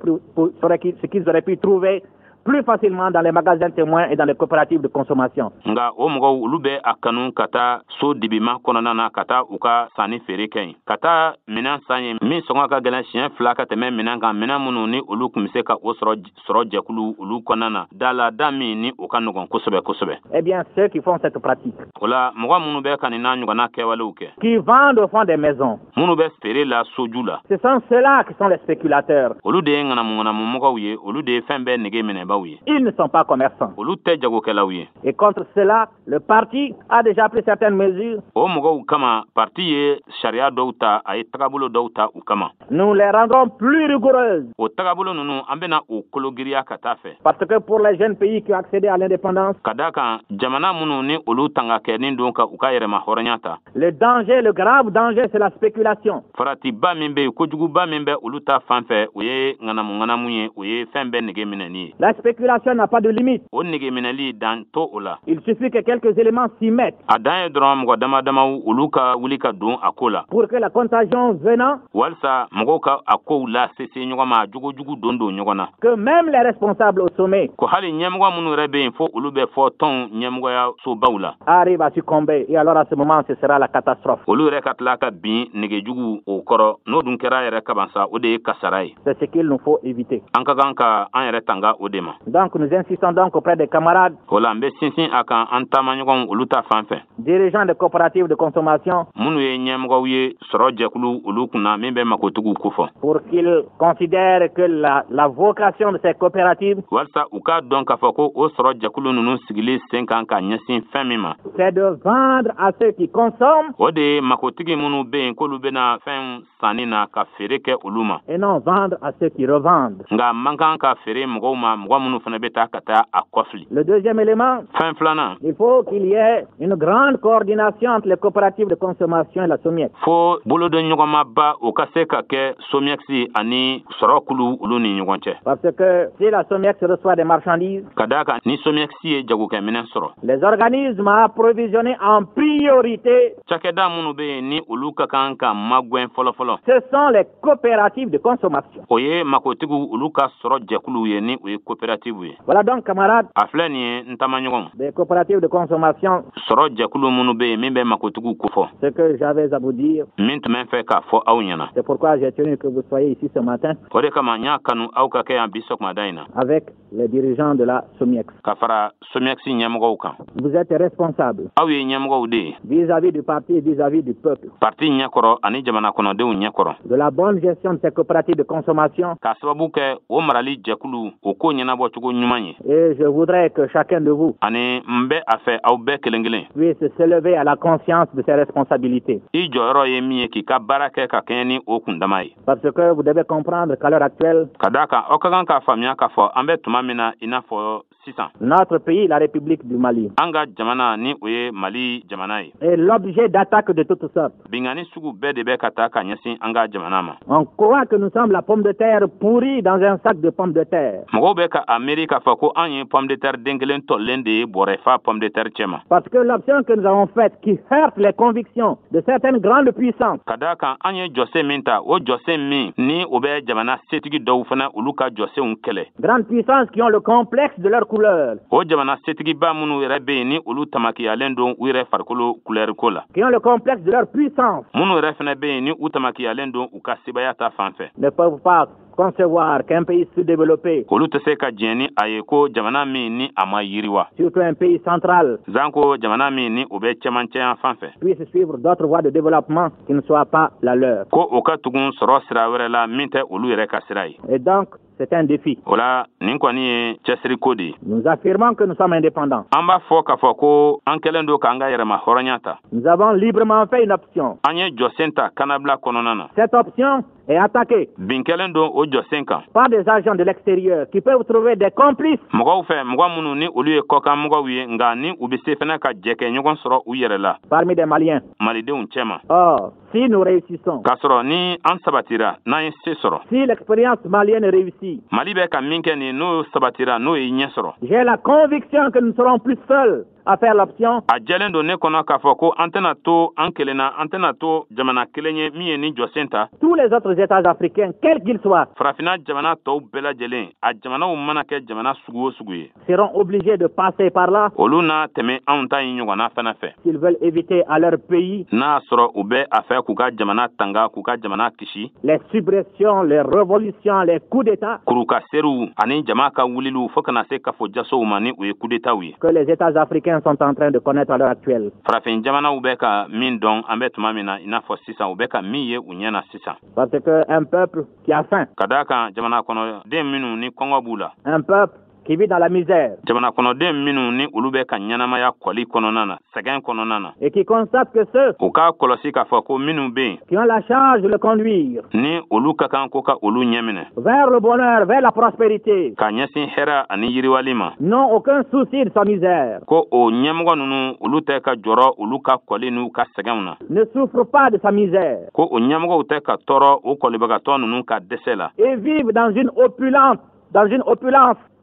pu trouver plus facilement dans les magasins témoins et dans les coopératives de consommation. Nka o mɔgɔw, olu bɛ a kanu ka taa so dibima kɔnɔna na, ka taa u ka sanni feere kɛ yen, ka taa minɛn san ye min sɔngɔ ka gɛlɛn siɲɛ fila ka tɛmɛ minɛn kan, minɛn minnu ni olu tun bɛ se ka o sɔrɔ sɔrɔ jɛkulu olu kɔnɔna na da la, da min ni o ka nɔgɔn kosɛbɛ kosɛbɛ. Eh bien, ceux qui font cette pratique, O la, mɔgɔ minnu bɛ ka nin n'a ɲɔgɔnna kɛwalew kɛ, qui vendent au fond des maisons, minnu bɛ feere la soju la, ce sont ceux-là qui sont les spéculateurs. olu de ye ŋanamu-ŋanamu ye, olu de ye fɛn bɛɛ nege minɛbaw ye. Ils ne sont pas commerçants. Olu tɛ jagokɛlaw ye. Et contre cela, le parti a déjà pris certaines mesures. O mɔgɔw kama, parti ye sariya dɔw ta, a ye tagabolo dɔw ta u kama. Nous les rendrons plus rigoureuses. O tagabolo ninnu, an bena o kologiriya ka taa fɛ. Parce que pour les jeunes pays qui ont accédé à l'indépendance, Ka daa kan jamana minnu ni olu tanga kɛnin don ka u ka yɛrɛma hɔrɔnya ta, le danger, le grave danger, c'est la spéculation. Faratiba min be yen, kojuguba min bɛ olu ta fan fɛ, o ye ŋanamu-ŋanamu ye, o ye fɛn bɛɛ nege minɛni ye. La spéculation n'a pas de limite. O nege minɛli, dan to o la. Il suffit que quelques éléments s'y mettent A dan ye dɔrɔn mɔgɔ dama damaw olu ka wuli ka don a ko la pour que la contagion venant, walisa mɔgɔw ka a kow lasese ɲɔgɔn ma, jogojugu don don ɲɔgɔn na, que même les responsables au sommet ko hali ɲɛmɔgɔ minnu yɛrɛ bɛ yen, fo olu bɛ fɔ tɔnw ɲɛmɔgɔya sobaw la, arrivent à succomber. Et alors à ce moment, ce sera la catastrophe. olu yɛrɛ ka tila ka bin negejugu o kɔrɔ. N'o dun kɛra yɛrɛ kabansa, o de ye kasara ye. C'est ce qu'il nous faut éviter. An ka kan ka an yɛrɛ tanga o de ma. Donc nous insistons donc auprès des camarades O la, n bɛ sinsin a kan an taamaɲɔgɔnw olu ta fan fɛ, dirigeants des coopératives de consommation minnu ye ɲɛmɔgɔw ye sɔrɔ jɛkulu olu kunna min bɛ makotigiw kofɔ, pour qu'ils considèrent que la vocation de ces coopératives, walisa u k'a dɔn k'a fɔ ko o sɔrɔ jɛkulu ninnu sigili sen kan ka ɲɛsin fɛn min ma, c'est de vendre à ceux qui consomment o de ye makotigi minnu bɛ yen k'olu bɛna fɛn sanni na, ka feere kɛ olu ma, et non vendre à ceux qui revendent. nka man kan ka feere mɔgɔw ma, mɔgɔ minnu fana bɛ taa ka taa a kɔfili. Le deuxième élément, Fɛn filanan, il faut qu'il y ait une grande coordination entre les coopératives de consommation et la SOMIEX. Fo bolodon ɲɔgɔnmaba o ka se ka kɛ SOMIEX ani sɔrɔkulu olu ni ɲɔgɔn cɛ. Parce que si la SOMIEX reçoit des marchandises, Ka d'a kan, ni SOMIEX ye jagokɛminɛ sɔrɔ, les organismes à approvisionner en priorité, cakɛda minnu bɛ yen ni olu ka kan ka magwɛn fɔlɔfɔlɔ, ce sont les coopératives de consommation. o ye makotigiw olu ka sɔrɔ jɛkuluw ye, ni o ye coopérative ye. Voilà donc, camarades, A filɛ nin ye, n taamaɲɔgɔn, des coopératives de consommation, sɔrɔ jɛkulu minnu bɛ yen min bɛ makotigiw kofɔ, ce que j'avais à vous dire. min tun bɛ fɛ k'a fɔ aw ɲɛna. C'est pourquoi j'ai tenu que vous soyez ici ce matin O de kama n y'a kanu aw ka kɛ yan bi sɔgɔmada in na avec les dirigeants de la SOMIEX. ka fara SOMIEX ɲɛmɔgɔw kan. Vous êtes responsables Aw ye ɲɛmɔgɔw de ye vis-à-vis du parti et vis-à-vis du peuple parti ɲɛkɔrɔ ani jamana kɔnɔdenw ɲɛkɔrɔ de la bonne gestion de ces coopératives de consommation. k'a sababu kɛ o marali jɛkulu o ko ɲɛnabɔcogo ɲuman ye. Et je voudrais que chacun de vous Ani n bɛ a fɛ aw bɛɛ kelen kelen puisse s'élever à la conscience de ses responsabilités. i jɔyɔrɔ ye min ye k'i ka baara kɛ ka kɛɲɛ ni o kundama ye. Parce que vous devez comprendre qu'à l'heure actuelle, Ka d'a kan, aw ka kan k'a faamuya k'a fɔ an bɛ tuma min na i n'a fɔ sisan, notre pays, la République du Mali, an ka jamana, ni o ye Mali jamana ye, est l'objet d'attaques de toutes sortes. Bingani sugu bɛɛ de bɛ ka taa ka ɲɛsin an ka jamana ma. On croit que nous sommes la pomme de terre pourrie dans un sac de pommes de terre. Mɔgɔw bɛ ka a miiri k'a fɔ ko an ye pomme de terre den kelen tɔlen de ye bɔrɛ fa pomme de terre cɛ ma. Parce que l'option que nous avons faite, qui heurte les convictions de certaines grandes puissances, Ka d'a kan, an ye jɔsen min ta, o jɔsen min ni o bɛ jamana setigi dɔw fana olu ka jɔsenw kɛlɛ, grandes puissances qui ont le complexe de leur couleur, o jamana setigiba minnu yɛrɛ bɛ yen ni olu tamakiyalen don u yɛrɛ farikolo kulɛri ko la, qui ont le complexe de leur puissance, minnu yɛrɛ fana bɛ yen ni u tamakiyalen don u ka sebaya ta fan fɛ, ne peuvent pas concevoir qu'un pays sous-développé, olu tɛ se ka diɲɛ ni a ye ko jamana min ni a ma yiriwa, surtout un pays central, zanko jamana min ni o bɛ cɛmancɛ yan fan fɛ, puisse suivre d'autres voies de développement qui ne soient pas la leur. ko o ka tugun sɔrɔ sira wɛrɛ la min tɛ olu yɛrɛ ka sira ye. Et donc, c'est un défi. O la, nin kɔni ye cɛsiriko de ye. Nous affirmons que nous sommes indépendants. An b'a fɔ k'a fɔ ko an kɛlen don k'an ka yɛrɛma hɔrɔnya ta. Nous avons librement fait une option. An ye jɔsen ta kannabila kɔnɔna na. Cette option est attaquée Bin kɛlen don o jɔsen kan par des agents de l'extérieur qui peuvent trouver des complices mɔgɔw fɛ, mɔgɔ minnu ni olu ye kɔkan mɔgɔw ye, nka ni u bɛ se fana ka jɛ kɛ ɲɔgɔn sɔrɔ u yɛrɛ la parmi des Maliens. Malidenw cɛma. Or, si nous réussissons, K'a sɔrɔ ni an sabatira, n'an ye se sɔrɔ, si l'expérience malienne réussit, Mali bɛ ka min kɛ nin, n'o sabatira, n'o ye ɲɛ sɔrɔ, j'ai la conviction que nous ne serons plus seuls à faire l'option. a jɛlen don ne kɔnɔ k'a fɔ ko an tɛna to an kelen na, an tɛna to jamana kelen ye min ye ni jɔsen ta. Tous les autres États africains, quels qu'ils soient, Farafinna jamana tɔw bɛɛ lajɛlen, a jamanaw mana kɛ jamana sugu o sugu ye, seront obligés de passer par là olu n'a tɛmɛ anw ta in ɲɔgɔnna fana fɛ s'ils veulent éviter à leur pays n'a y'a sɔrɔ u bɛ a fɛ k'u ka jamana tanga, k'u ka jamana kisi les subversions, les révolutions, les coups d'État kuruka seriw ani jama ka wuliliw fɔɔ kana se kafo jasow ma, ni o ye coup d'Étatw ye que les États africains sont en train de connaître à l'heure actuelle. farafin jamanaw bɛ ka min dɔn an bɛ tuma min na i n'a fɔ sisan, u bɛ ka min ye u ɲɛ na sisan. Parce qu'un peuple qui a faim, Ka daa kan, jamana kɔnɔden minnu ni kɔngɔ b'u la, un peuple qui vit dans la misère jamana kɔnɔden minnu ni olu bɛ ka ɲɛnamaya kɔli kɔnɔna na, sɛgɛn kɔnɔna na, et qui constate que ceux u k'a kɔlɔsi k'a fɔ ko minnu bɛ yen qui ont la charge de le conduire ni olu ka kan ko ka olu ɲɛminɛ vers le bonheur, vers la prospérité, ka ɲɛsin hɛrɛ ani yiriwali ma, n'ont aucun souci de sa misère, ko o ɲɛmɔgɔ ninnu, olu tɛ ka jɔrɔ olu ka kɔli n'u ka sɛgɛnw na, ne souffrent pas de sa misère ko o ɲɛmɔgɔw tɛ ka tɔɔrɔ o kɔlibagatɔ ninnu ka dɛsɛ la, et vivent dans une opulence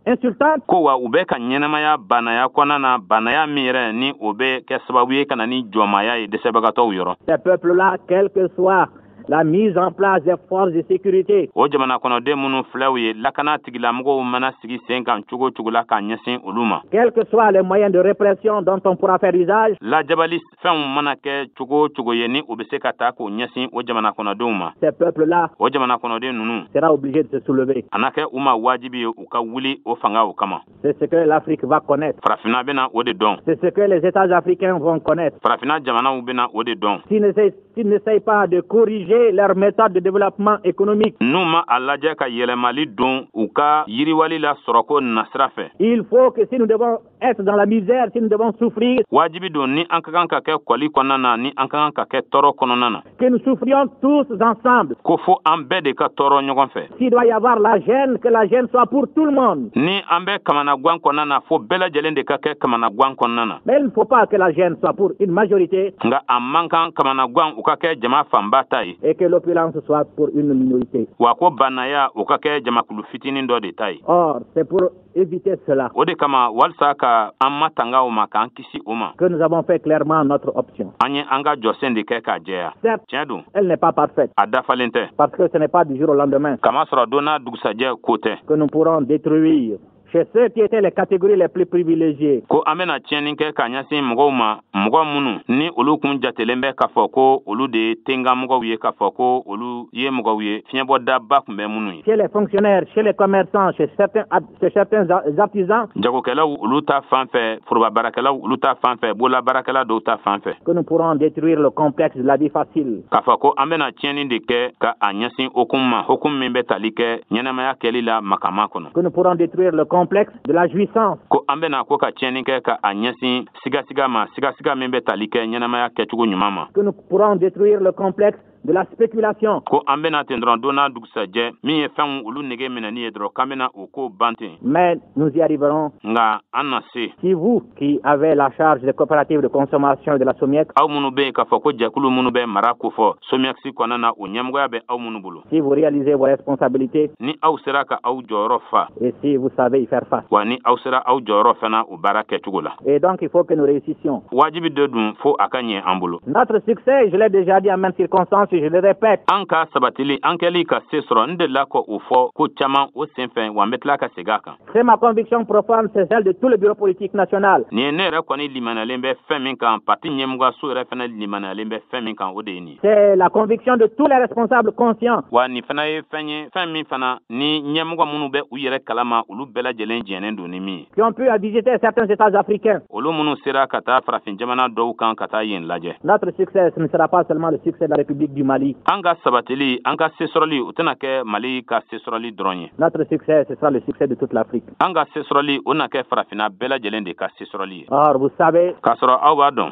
insultante, ko wa u bɛ ka ɲɛnamaya banaya kɔnɔna na, banaya min yɛrɛ ni o bɛ kɛ sababu ye ka na ni jɔnmaya ye dɛsɛbagatɔw yɔrɔ. Ces peuples-là, quelle que soit la mise en place des forces de sécurité, O jamana kɔnɔden minnu filɛw ye, lakana tigilamɔgɔw mana sigi sen kan cogo cogo la k'a ɲɛsin olu ma, quels que soient les moyens de répression dont on pourra faire usage, lajabali fɛnw mana kɛ cogo o cogo ye ni o bɛ se ka ta k'o ɲɛsin o jamana kɔnɔdenw ma, ces peuples-là o jamana kɔnɔden ninnu sera obligé de se soulever. a na kɛ u ma wajibi ye u ka wuli o fanga o kama. C'est ce que l'Afrique va connaître. Farafinna bɛna o de dɔn. C'est ce que les États africains vont connaître. Farafinna jamanaw bɛna o de dɔn. S'ils n'essayent pas de corriger changer leur méthode de développement économique. N'u ma a lajɛ ka yɛlɛmali don u ka yiriwali la sɔrɔko nasira fɛ. Il faut que si nous devons être dans la misère, si nous devons souffrir, wajibi don ni an ka kan ka kɛ kɔli kɔnɔna na, ni an ka kan ka kɛ tɔɔrɔ kɔnɔna na, que nous souffrions tous ensemble. Ko fo an bɛɛ de ka tɔɔrɔ ɲɔgɔn fɛ. S'il doit y avoir la gêne, que la gêne soit pour tout le monde. Ni an bɛ kamanagan kɔnɔna na, fo bɛɛ lajɛlen de ka kɛ kamanagan kɔnɔna na. Mais il ne faut pas que la gêne soit pour une majorité. Nka a man kan kamanagan u ka kɛ jama fanba ta ye. Et que l'opulence soit pour une minorité. Wa ko banaya u ka kɛ jamakulu fitinin dɔ de ta ye. Or, c'est pour éviter cela. O de kama, walisa ka an matanga o ma, k'an kisi o ma, que nous avons fait clairement notre option. An ye an ka jɔsen de kɛ k'a jɛya. Certes, tiɲɛ don, elle n'est pas parfaite. A dafalen tɛ. Parce que ce n'est pas du jour au lendemain. Kamasɔrɔ don n'a dugusajɛ ko tɛ. Que nous pourrons détruire chez ceux qui étaient les catégories les plus privilégiées. Ko an bɛna tiɲɛni kɛ ka ɲɛsin mɔgɔw ma, mɔgɔ minnu ni olu kun jatelen bɛ k'a fɔ ko olu de ye tenga mɔgɔw ye, k'a fɔ ko olu ye mɔgɔw ye fiɲɛbɔdaba tun bɛ minnu ye. Chez les fonctionnaires, chez les commerçants, chez certains artisans. Jagokɛlaw olu ta fan fɛ, foroba baarakɛlaw olu ta fan fɛ, bolola baarakɛla dɔw ta fan fɛ. Que nous pourrons détruire le complexe de la vie facile. K'a fɔ ko an bɛna tiɲɛni de kɛ ka a ɲɛsin hokumu ma, hokumu min bɛ tali kɛ ɲɛnamaya kɛli la makama kɔnɔ. Que nous pourrons détruire le complexe de la jouissance. Ko an bɛna ko ka tiɲɛni kɛ ka a ɲɛsin sigasiga ma, sigasiga min bɛ tali kɛ ɲɛnamaya kɛcogo ɲuman ma. Que nous pourrons détruire le complexe de la spéculation. Ko an bɛna ten dɔrɔn don n'a dugusajɛ, min ye fɛnw olu nege minɛni ye dɔrɔn, k'an bɛna o ko ban ten. Mais nous y arriverons. Nka an na se. Si vous qui avez la charge des coopératives de consommation de la SOMIEX, aw minnu bɛ yen k'a fɔ ko jɛkulu minnu bɛ mara kofɔ SOMIEX kɔnɔna na, o ɲɛmɔgɔya bɛ aw minnu bolo, si vous réalisez vos responsabilités, ni aw sera ka aw jɔyɔrɔ fa, et si vous savez y faire face. Wa ni aw sera aw jɔyɔrɔ fana o baara kɛcogo la. Et donc il faut que nous réussissions. Wajibi de dun fo a ka ɲɛ an bolo. Notre succès, je l'ai déjà dit en maintes circonstances, je le répète. An ka sabatili, an kɛli ka se sɔrɔ, n delila ka o fɔ ko caman o senfɛ, wa n bɛ tila ka segin a kan. C'est ma conviction profonde, c'est celle de tout le bureau politique national. Nin ye ne yɛrɛ kɔni limaniyalen bɛ fɛn min kan, parti ɲɛmɔgɔso yɛrɛ fana limaniyalen bɛ fɛn min kan, o de ye nin ye. C'est la conviction de tous les responsables conscients. Wa nin fana ye fɛn ye, fɛn min fana ni ɲɛmɔgɔ minnu bɛ u yɛrɛ kalama, olu bɛɛ lajɛlen jɛnnen don ni min ye. Qui ont pu visiter certains États africains. Olu minnu sera ka taa farafin jamana dɔw kan ka taa yen lajɛ. Notre succès, ce ne sera pas seulement le succès de la République du Mali. An ka sabatili, an ka sesɔrɔli, o tɛna kɛ Mali ka sesɔrɔli dɔrɔn ye. Notre succès, ce sera le succès de toute l'Afrique. An ka sesɔrɔli, o na kɛ farafinna bɛɛ lajɛlen de ka sesɔrɔli ye. Or, vous savez, k'a sɔrɔ aw b'a dɔn,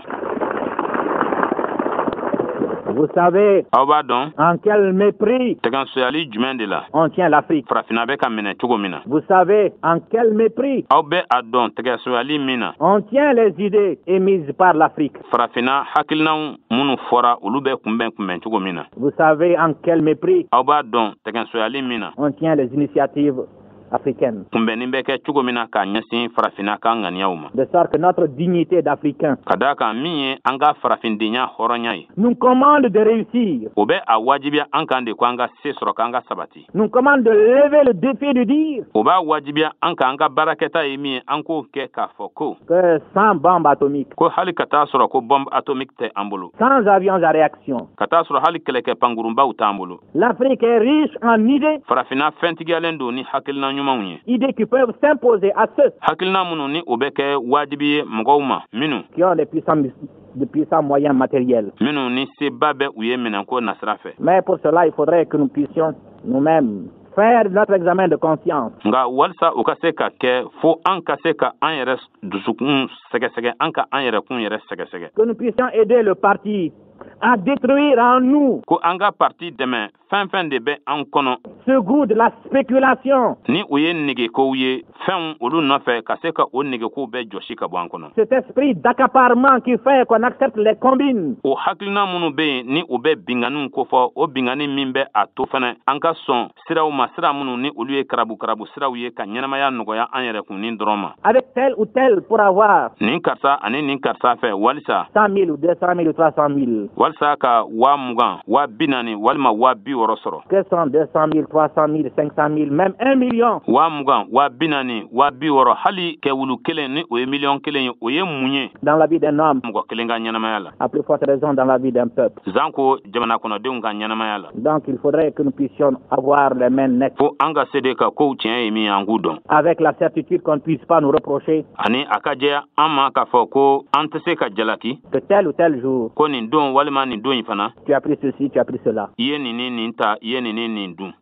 vous savez aw b'a dɔn en quel mépris tɛgɛnsoyali jumɛn de la on tient l'Afrique. farafinna bɛ ka minɛ cogo min na. Vous savez en quel mépris Aw bɛ a dɔn tɛgɛsoyali min na on tient les idées émises par l'Afrique. farafinna hakilinaw minnu fɔra, olu bɛ kunbɛn kunbɛn cogo min na. Vous savez en quel mépris Aw b'a dɔn tɛgɛnsoyali min na on tient les initiatives africaines. kunbɛnni bɛ kɛ cogo min na k'a ɲɛsin farafinna ka ŋaniyaw ma. De sorte que notre dignité d'Africain Ka daa kan, min ye an ka farafindenya hɔrɔnya ye, nous commande de réussir, o bɛ a wajibiya an kan de ko an ka se sɔrɔ, k'an ka sabati. nous commande de lever le défi de dire O b'a wajibiya an kan, an ka baarakɛta ye min ye, an k'o kɛ k'a fɔ ko que sans bombe atomique, ko hali ka taa sɔrɔ ko bombe atomique tɛ an bolo, sans avions à réaction, ka taa sɔrɔ hali kɛlɛkɛ pankurunbaw t'an bolo, l'Afrique est riche en idées, farafinna fɛntigiyalen don ni hakilina ɲumanw ye, idées qui peuvent s'imposer à ceux hakilina minnu ni o bɛ kɛ wajibi ye mɔgɔw ma minnu qui ont de puissants moyens matériels. minnu ni seba bɛ u ye minɛnko nasira fɛ. Mais pour cela, il faudrait que nous puissions nous-mêmes faire notre examen de conscience. Nka walisa o ka se ka kɛ, fo an ka se ka an yɛrɛ dusukun sɛgɛsɛgɛ, an ka an yɛrɛkun yɛrɛ sɛgɛsɛgɛ. Que nous puissions aider le parti à détruire en nous Ko an ka parti dɛmɛ, fɛn fɛn de bɛ an kɔnɔ ce goût de la spéculation, ni o ye negekow ye, fɛnw olu nɔfɛ, ka se ka o negekow bɛɛ jɔsi ka bɔ an kɔnɔ, cet esprit d'accaparement qui fait qu'on accepte les combines, o hakilina minnu bɛ yen ni o bɛ binganiw kofɔ, o bingani min bɛ a to fɛnɛ an ka sɔn siraw ma, sira minnu ni olu ye karabu karabu siraw ye ka ɲɛnamaya nɔgɔya an yɛrɛ kunnin dɔrɔn ma, avec tel ou tel pour avoir nin karisa ani nin karisa fɛ, walisa 100 000 ou 200 000 ou 300 000. walisa ka 20 000, 40 000 walima 60 000 sɔrɔ. Que sont 200 000, 300 000, 500 000, même 1 million? 20 000, 40 000, 60 000, hali kɛwulu kelen ni o ye miliyɔn 1 ye, o ye mun ye dans la vie d'un homme, mɔgɔ kelen ka ɲɛnamaya la, à plus forte raison dans la vie d'un peuple. Zanko jamana kɔnɔdenw ka ɲɛnamaya la? Donc il faudrait que nous puissions avoir les mains nettes, Fo an ka se de ka kow tiɲɛ ye min ye, an k'u dɔn, avec la certitude qu'on ne puisse pas nous reprocher ani a ka jɛya an ma k'a fɔ ko an tɛ se ka jalaki que tel ou tel jour, ko nin don don walima nin don in fana, tu as pris ceci, tu as pris cela. I ye nin ni nin ta, i ye nin ni nin dun.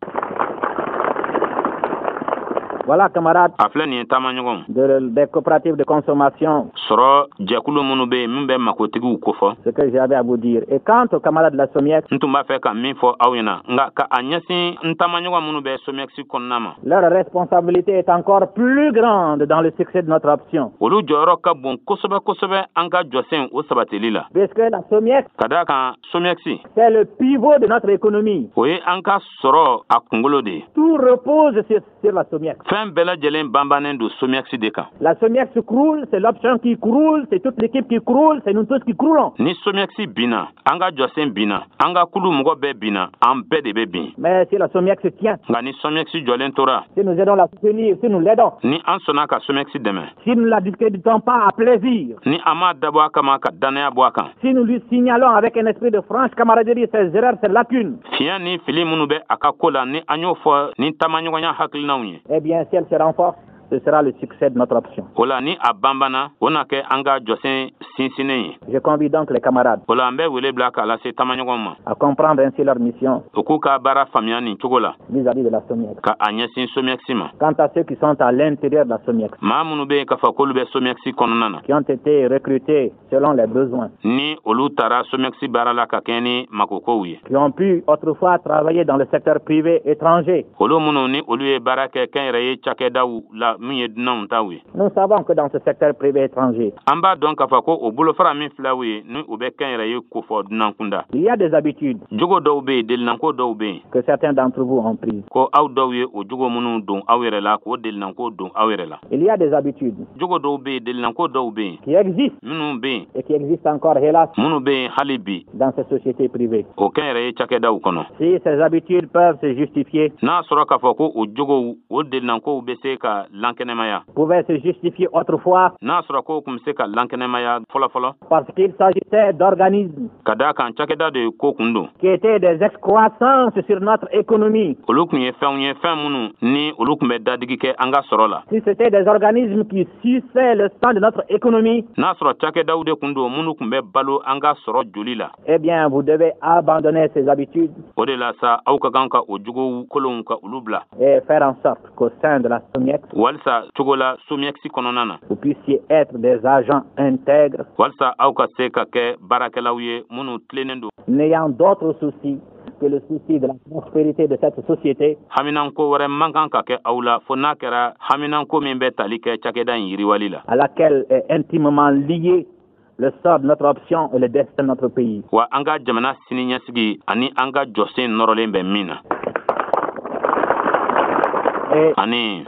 Voilà, camarades, A filɛ nin ye, taamaɲɔgɔnw, des coopératives de consommation, sɔrɔ jɛkulu minnu bɛ yen min bɛ makotigiw kofɔ, ce que j'avais à vous dire. Et quant aux camarades de la SOMIEX, n tun b'a fɛ ka min fɔ aw ɲɛna, nka ka a ɲɛsin n taamaɲɔgɔn minnu bɛ SOMIEX kɔnɔna ma, leur responsabilité est encore plus grande dans le succès de notre option. olu jɔyɔrɔ ka bon kosɛbɛ kosɛbɛ an ka jɔsen o sabatili la. Puisque la SOMIEX, Ka daa kan SOMIEX, c'est le pivot de notre économie. o ye an ka sɔrɔ a kunkolo de ye. Tout repose sur la SOMIEX. Fɛn bɛɛ lajɛlen banbannen don SOMIEX de kan. La SOMIEX croule, c'est l'option qui croule, c'est toute l'équipe qui croule, c'est nous tous qui croulons. Ni SOMIEX binna, an ka jɔsen binna, an ka kulu mɔgɔ bɛɛ binna, an bɛɛ de bɛ bin. Mais si la SOMIEX tient, Nka ni SOMIEX jɔlen tora, si nous aidons la soutenir, si nous l'aidons, ni an sɔnna ka SOMIEX dɛmɛ, si nous ne la discréditons pas à plaisir, ni an m'a dabɔ a kama ka dannaya bɔ a kan, si nous lui signalons avec un esprit de franche camaraderie ses erreurs, ses lacunes, fiɲɛ ni fili minnu bɛ a ka ko la, ni an y'o fɔ ni taamaɲɔgɔnya hakilinaw ye, eh bien, si elle se renforce, ce sera le succès de notre option. O la ni a banbanna, o na kɛ an ka jɔsen sinsinnen ye. Je convie donc les camarades O la an bɛ wele bila k'a lase taamaɲɔgɔnw ma à comprendre ainsi leur mission u k'u ka baara faamuya nin cogo la vis-à-vis de la SOMIEX. ka a ɲɛsin SOMIEX ma. Quant à ceux qui sont à l'intérieur de la SOMIEX, Maa minnu bɛ yen k'a fɔ k'olu bɛ SOMIEX kɔnɔna na, qui ont été recrutés selon les besoins, ni olu taara SOMIEX baara la ka kɛɲɛ ni magokow ye, qui ont pu autrefois travailler dans le secteur privé étranger, olu minnu ni olu ye baara kɛ kɛnyɛrɛye cakɛdaw la min ye dunanw taw ye, nous savons que dans ce secteur privé étranger, an b'a dɔn k'a fɔ ko o bolofara min filaw ye ni u bɛ kɛnyɛrɛye kofɔ dunan kunda, il y a des habitudes jogo dɔw bɛ yen, delinanko dɔw bɛ yen que certains d'entre vous ont prises. ko aw dɔw ye o jogo minnu don aw yɛrɛ la, k'o delinanko don aw yɛrɛ la. Il y a des habitudes Jogo dɔw bɛ yen, delinanko dɔw bɛ yen qui existent minnu bɛ yen et qui existent encore, hélas, minnu bɛ yen hali bi dans ces sociétés privées. o kɛnyɛrɛye cakɛdaw kɔnɔ. Si ces habitudes peuvent se justifier, N'a sɔrɔ k'a fɔ ko o jogow, o delinankow bɛ se ka lankɛnɛmaya, pouvaient se justifier autrefois n'a sɔrɔ k'o tun bɛ se ka lankɛnɛmaya fɔlɔ-fɔlɔ parce qu'il s'agissait d'organismes ka d'a kan cakɛda de ko kun don, qui étaient des excroissances sur notre économie, olu tun ye fɛnw ye, fɛn minnu ni olu tun bɛ dadigi kɛ an ka sɔrɔ la, si c'était des organismes qui suçaient le sang de notre économie, n'a sɔrɔ cakɛdaw de kun don minnu tun bɛ balo an ka sɔrɔ joli la, eh bien, vous devez abandonner ces habitudes o de la sa aw ka kan ka o jogow kolonw ka olu bila et faire en sorte qu'au sein de la SOMIEX, walisa cogo la SOMIEX kɔnɔna na, vous puissiez être des agents intègres, walisa aw ka se ka kɛ baarakɛlaw ye minnu tilennen don, n'ayant d'autres soucis que le souci de la prospérité de cette société, Haminanko wɛrɛ man kan ka kɛ aw la fo n'a kɛra haminanko min bɛ tali kɛ cakɛda in yiriwali la, à laquelle est intimement lié le sort de notre option et le destin de notre pays. wa an ka jamana sini ɲɛsigi ani an ka jɔsen nɔrɔlen bɛ min na. Et Ani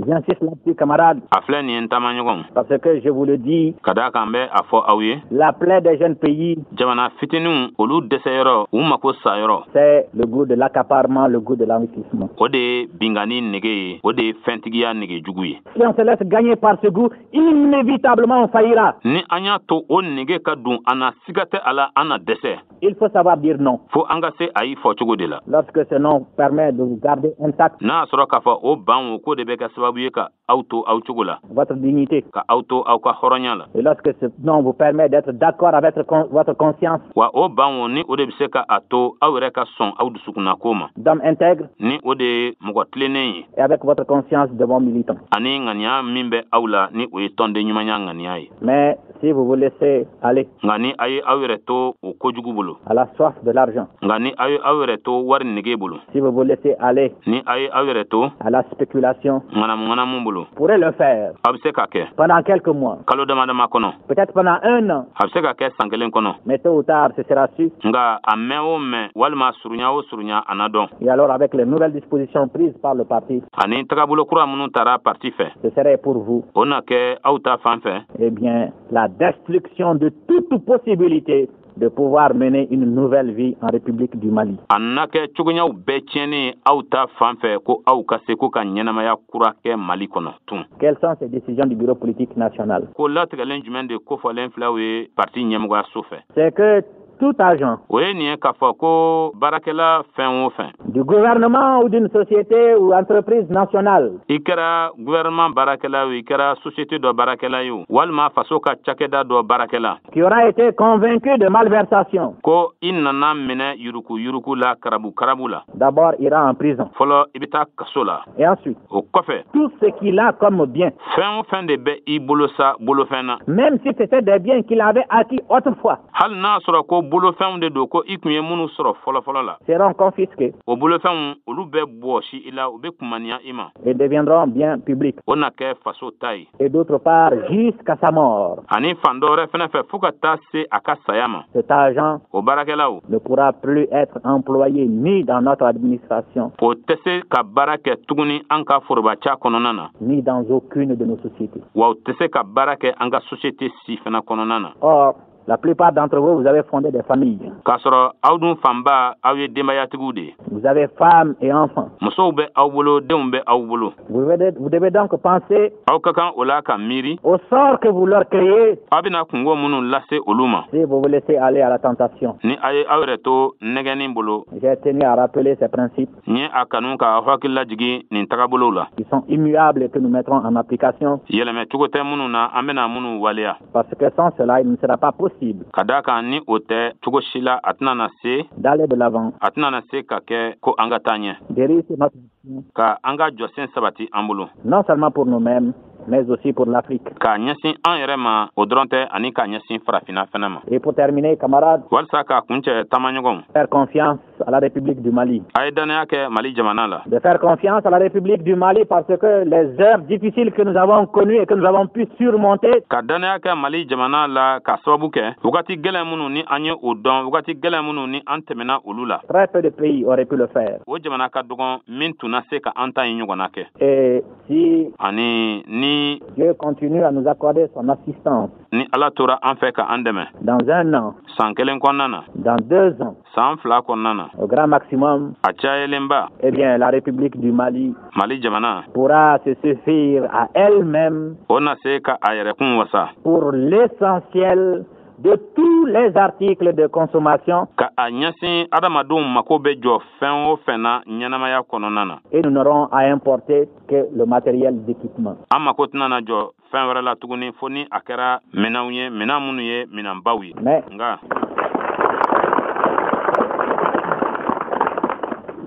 j'insiste là-dessus, camarades, a filɛ nin ye, n taamaɲɔgɔnw, parce que je vous le dis, ka daa kan n bɛ a fɔ aw ye, la plaie des jeunes pays, jamana fitininw olu dɛsɛyɔrɔ, u mako sayɔrɔ, c'est le goût de l'accaparement, le goût de l'enrichissement. o de ye bingani nege ye, o de ye fɛntigiya nege jugu ye. Si on se laisse gagner par ce goût, inévitablement on faillira. Ni an y'a to o nege ka don an na, siga tɛ a la, an na dɛsɛ. Il faut savoir dire non. Fo an ka se a y'i fɔ cogo de la. Lorsque ce non permet de vous garder intact N'a y'a sɔrɔ k'a fɔ o ban o ko de bɛ kɛ sababu ye ka aw to aw cogo la, votre dignité, ka aw to aw ka hɔrɔnya la, et lorsque ce non vous permet d'être d'accord avec votre conscience wa o ban o ni o de bɛ se ka a to aw yɛrɛ ka sɔn aw dusukunnako ma, d'homme intègre ni o de ye mɔgɔ tilennen ye, et avec votre conscience de bon militant. ani ŋaniya min bɛ aw la ni o ye tɔnden ɲumanya ŋaniya ye. Mais si vous vous laissez aller Nka ni a ye aw yɛrɛ to o kojugu bolo, à la soif de l'argent, nka ni aw ye aw yɛrɛ to wari nege bolo, si vous vous laissez aller ni a ye aw yɛrɛ to à la spéculation, ŋanamu ŋanamu bolo, vous pourrez le faire aw bɛ se ka kɛ pendant quelques mois, kalo dama dama kɔnɔ, peut-être pendant un an, a bɛ se ka kɛ san kelen kɔnɔ, mais tôt ou tard, ce sera su. Nka a mɛn o mɛn walima surunya o surunya, a na dɔn. Et alors, avec les nouvelles dispositions prises par le parti, Ani tagabolo kura minnu taara parti fɛ, ce serait pour vous, o na kɛ aw ta fan fɛ, eh bien, la destruction de toute possibilité de pouvoir mener une nouvelle vie en République du Mali. A na kɛ cogoyaw bɛɛ tiɲɛnen aw ta fan fɛ ko aw ka se ko ka ɲɛnamaya kura kɛ Mali kɔnɔ tun. Quelles sont ces décisions du Bureau politique national? Ko latigɛlen jumɛn de kofɔlen filaw ye parti ɲɛmɔgɔyaso fɛ? C'est que tout agent O ye nin ye k'a fɔ ko baarakɛla fɛn o fɛn, du gouvernement ou d'une société ou entreprise nationale i kɛra gouvernement baarakɛla ye o, i kɛra société dɔ baarakɛla ye o, walima faso ka cakɛda dɔ baarakɛla, qui aura été convaincu de malversation, ko i nana minɛ yuruku yuruku la, karabu karabu la, d'abord ira en prison. fɔlɔ i bɛ taa kaso la. Et ensuite, O kɔfɛ, tout ce qu'il a comme bien, fɛn o fɛn de bɛ i bolo sa bolofɛn na, même si c'était des biens qu'il avait acquis autrefois, hali n'a sɔrɔ ko bolofɛnw de don ko i tun ye minnu sɔrɔ fɔlɔfɔlɔ la, seront confisqués o bolofɛnw, olu bɛ bɔsi i la, u bɛ kumaniya i ma, et deviendront biens publics. O na kɛ faso ta ye. Et d'autre part, jusqu'à sa mort, Ani fan dɔ wɛrɛ fɛnɛ fɛ, fo ka taa se a ka saya ma, cet agent o baarakɛlaw ne pourra plus être employé ni dans notre administration, o tɛ se ka baara kɛ tuguni an ka forobaca kɔnɔna na, ni dans aucune de nos sociétés. Wa o tɛ se ka baara kɛ an ka société si fana kɔnɔna na. Or, la plupart d'entre vous, vous avez fondé des familles. K'a sɔrɔ aw dun fanba, aw ye denbayatigiw de ye. Vous avez femmes et enfants. Musow bɛ aw bolo, denw bɛ aw bolo. Vous devez donc penser Aw ka kan o la ka miiri au sort que vous leur créez aw bɛna kungo minnu lase olu ma si vous vous laissez aller à la tentation. ni a ye aw yɛrɛ to nɛgɛnni bolo. J'ai tenu à rappeler ces principes N ye a kanu ka aw hakili lajigin nin tagabolow la, qui sont immuables et que nous mettrons en application yɛlɛmɛ cogo tɛ minnu na, an bɛna minnu waleya, parce que sans cela, il ne sera pas possible ka daa kan ni o tɛ, cogo si la a tɛna na se d'aller de l'avant, a tɛna na se ka kɛ ko an ka taa ɲɛ, de réussir notre mission, ka an ka jɔsen sabati an bolo, non seulement pour nous-mêmes, mais aussi pour l'Afrique. k'a ɲɛsin an yɛrɛ ma o dɔrɔn tɛ, ani k'a ɲɛsin Farafinna fɛnɛ ma. Et pour terminer, camarades, Walisa k'a kuncɛ, taamaɲɔgɔnw, faire confiance à la République du Mali. a ye dannaya kɛ Mali jamana la. De faire confiance à la République du Mali parce que les heures difficiles que nous avons connues et que nous avons pu surmonter, Ka dannaya kɛ Mali jamana la ka sababu kɛ wagati gɛlɛn minnu ni an ye o dɔn, wagati gɛlɛn minnu ni an tɛmɛna olu la, très peu de pays auraient pu le faire. o jamana ka dɔgɔn min tun na se ka an ta in ɲɔgɔnna kɛ. Et si Ani ni Dieu continue à nous accorder son assistance ni Ala tora an fɛ ka an dɛmɛ, dans un an, san kelen kɔnɔna na, dans 2 ans, san 2 kɔnɔna na, au grand maximum, a cayalenba, eh bien, la République du Mali Mali jamana pourra se suffire à elle-même o na se ka a yɛrɛkun wasa pour l'essentiel de tous les articles de consommation ka a ɲɛsin adamadenw mako bɛ jɔ fɛn o fɛn na ɲɛnamaya kɔnɔna na. Et nous n'aurons à importer que le matériel d'équipement. An mako tɛna na jɔ fɛn wɛrɛ la tuguni fo ni a kɛra minɛnw ye, minɛn minnu ye minɛnbaw ye. Mais Nka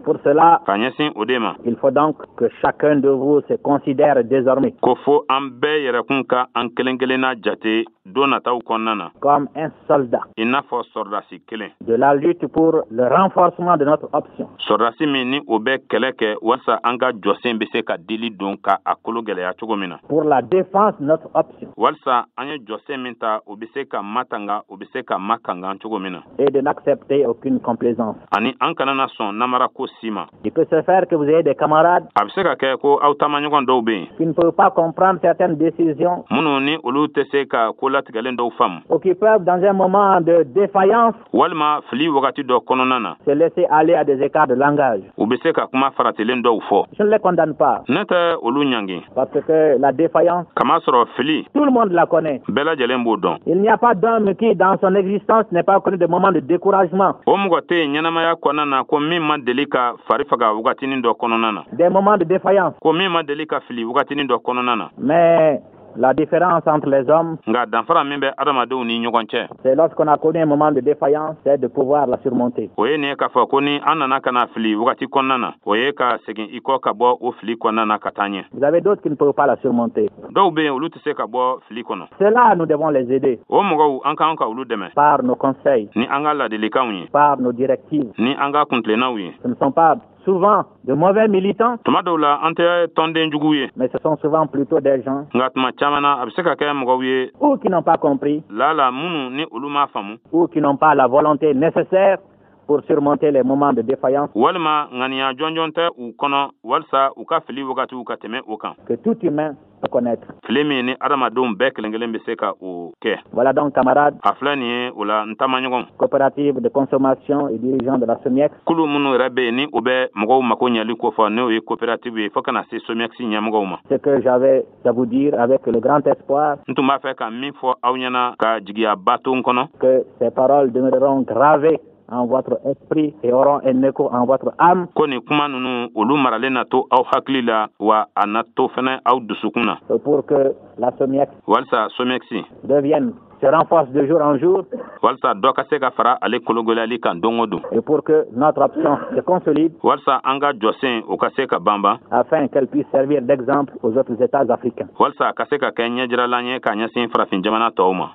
pour cela, ka ɲɛsin o de ma, il faut donc que chacun de vous se considère désormais ko fo an bɛɛ yɛrɛkun ka an kelen kelenna jate don nataw kɔnɔna na comme un soldat i n'a fɔ sɔrɔdasi kelen, de la lutte pour le renforcement de notre option. sɔrɔdasi min ni o bɛ kɛlɛ kɛ walasa an ka jɔsen bɛ se ka dili don ka a kolo gɛlɛya cogo min na, Pour la défense de notre option walasa an ye jɔsen min ta, o bɛ se ka matanga, o bɛ se ka makangan cogo min na, et de n'accepter aucune complaisance. ani an kana na sɔn namara ko si ma. Il peut se faire que vous ayez des camarades A bɛ se ka kɛ ko aw taamaɲɔgɔn dɔw bɛ yen qui ne peuvent pas comprendre certaines décisions minnu ni olu tɛ se ka ko latigɛlen dɔw faamu, ou qui peuvent, dans un moment de défaillance, walima fili wagati dɔ kɔnɔna na, se laisser aller à des écarts de langage. u bɛ se ka kuma faratilen dɔw fɔ. Je ne les condamne pas Ne tɛ olu ɲangi, parce que la défaillance, kamasɔrɔ fili, tout le monde la connaît. bɛɛ lajɛlen b'o dɔn. Il n'y a pas d'homme qui, dans son existence, n'ait pas connu de moments de découragement, O mɔgɔ tɛ yen ɲɛnamaya kɔnɔna na ko min ma deli ka fari faga wagatinin dɔ kɔnɔna na, des moments de défaillance. ko min ma deli ka fili wagatinin dɔ kɔnɔna na. Mais la différence entre les hommes, Nka danfara min bɛ adamadenw ni ɲɔgɔn cɛ, c'est lorsqu'on a connu un moment de défaillance, c'est de pouvoir la surmonter. o ye nin ye k'a fɔ ko ni an nana ka na fili wagati kɔnɔna na, o ye ka segin i kɔ ka bɔ o fili kɔnɔna na ka taa ɲɛ. Vous avez d'autres qui ne peuvent pas la surmonter. Dɔw bɛ yen, olu tɛ se ka bɔ fili kɔnɔ. Ceux-là, nous devons les aider O mɔgɔw, an kan ka olu dɛmɛ par nos conseils, ni an ka ladilikanw ye, par nos directives. ni an ka kuntilennaw ye. Ce ne sont pas souvent de mauvais militants, Tuma dɔw la, an tɛ tɔnden jugu ye, mais ce sont souvent plutôt des gens nka tuma caman na, a bɛ se ka kɛ mɔgɔw ye ou qui n'ont pas compris, lala minnu ni olu m'a faamu, ou qui n'ont pas la volonté nécessaire pour surmonter les moments de défaillance walima ŋaniya jɔnjɔn tɛ u kɔnɔ walisa u ka fili wagatiw ka tɛmɛ o kan que tout humain connaître. Fili min ni adamadenw bɛɛ kelen kelen bɛ se ka o kɛ. Voilà donc, camarades, A filɛ nin ye o la, n taamaɲɔgɔn, coopérative de consommation et dirigeants de la SOMIEX, kulu minnu yɛrɛ bɛ yen ni o bɛ mɔgɔw mako ɲɛli kofɔ, n'o ye coopérative ye, fo kana se SOMIEX ɲɛmɔgɔw ma, ce que j'avais à vous dire avec le grand espoir n tun b'a fɛ ka min fɔ aw ɲɛna ka jigiyaba to n kɔnɔ, que ces paroles demeureront gravées en votre esprit et auront un écho en votre âme, ko nin kuma ninnu, olu maralen na to aw hakili la, wa a na to fɛnɛ aw dusukun na, pour que la SOMIEX walisa SOMIEX devienne, se renforce de jour en jour walisa dɔ ka se ka fara ale kologɛlɛyali kan don o don, et pour que notre option se consolide walisa an ka jɔsen o ka se ka banban, afin qu'elle puisse servir d'exemple aux autres États africains. Walisa a ka se ka kɛ ɲɛjiralan ye k'a ɲɛsin farafin jamana tɔw ma.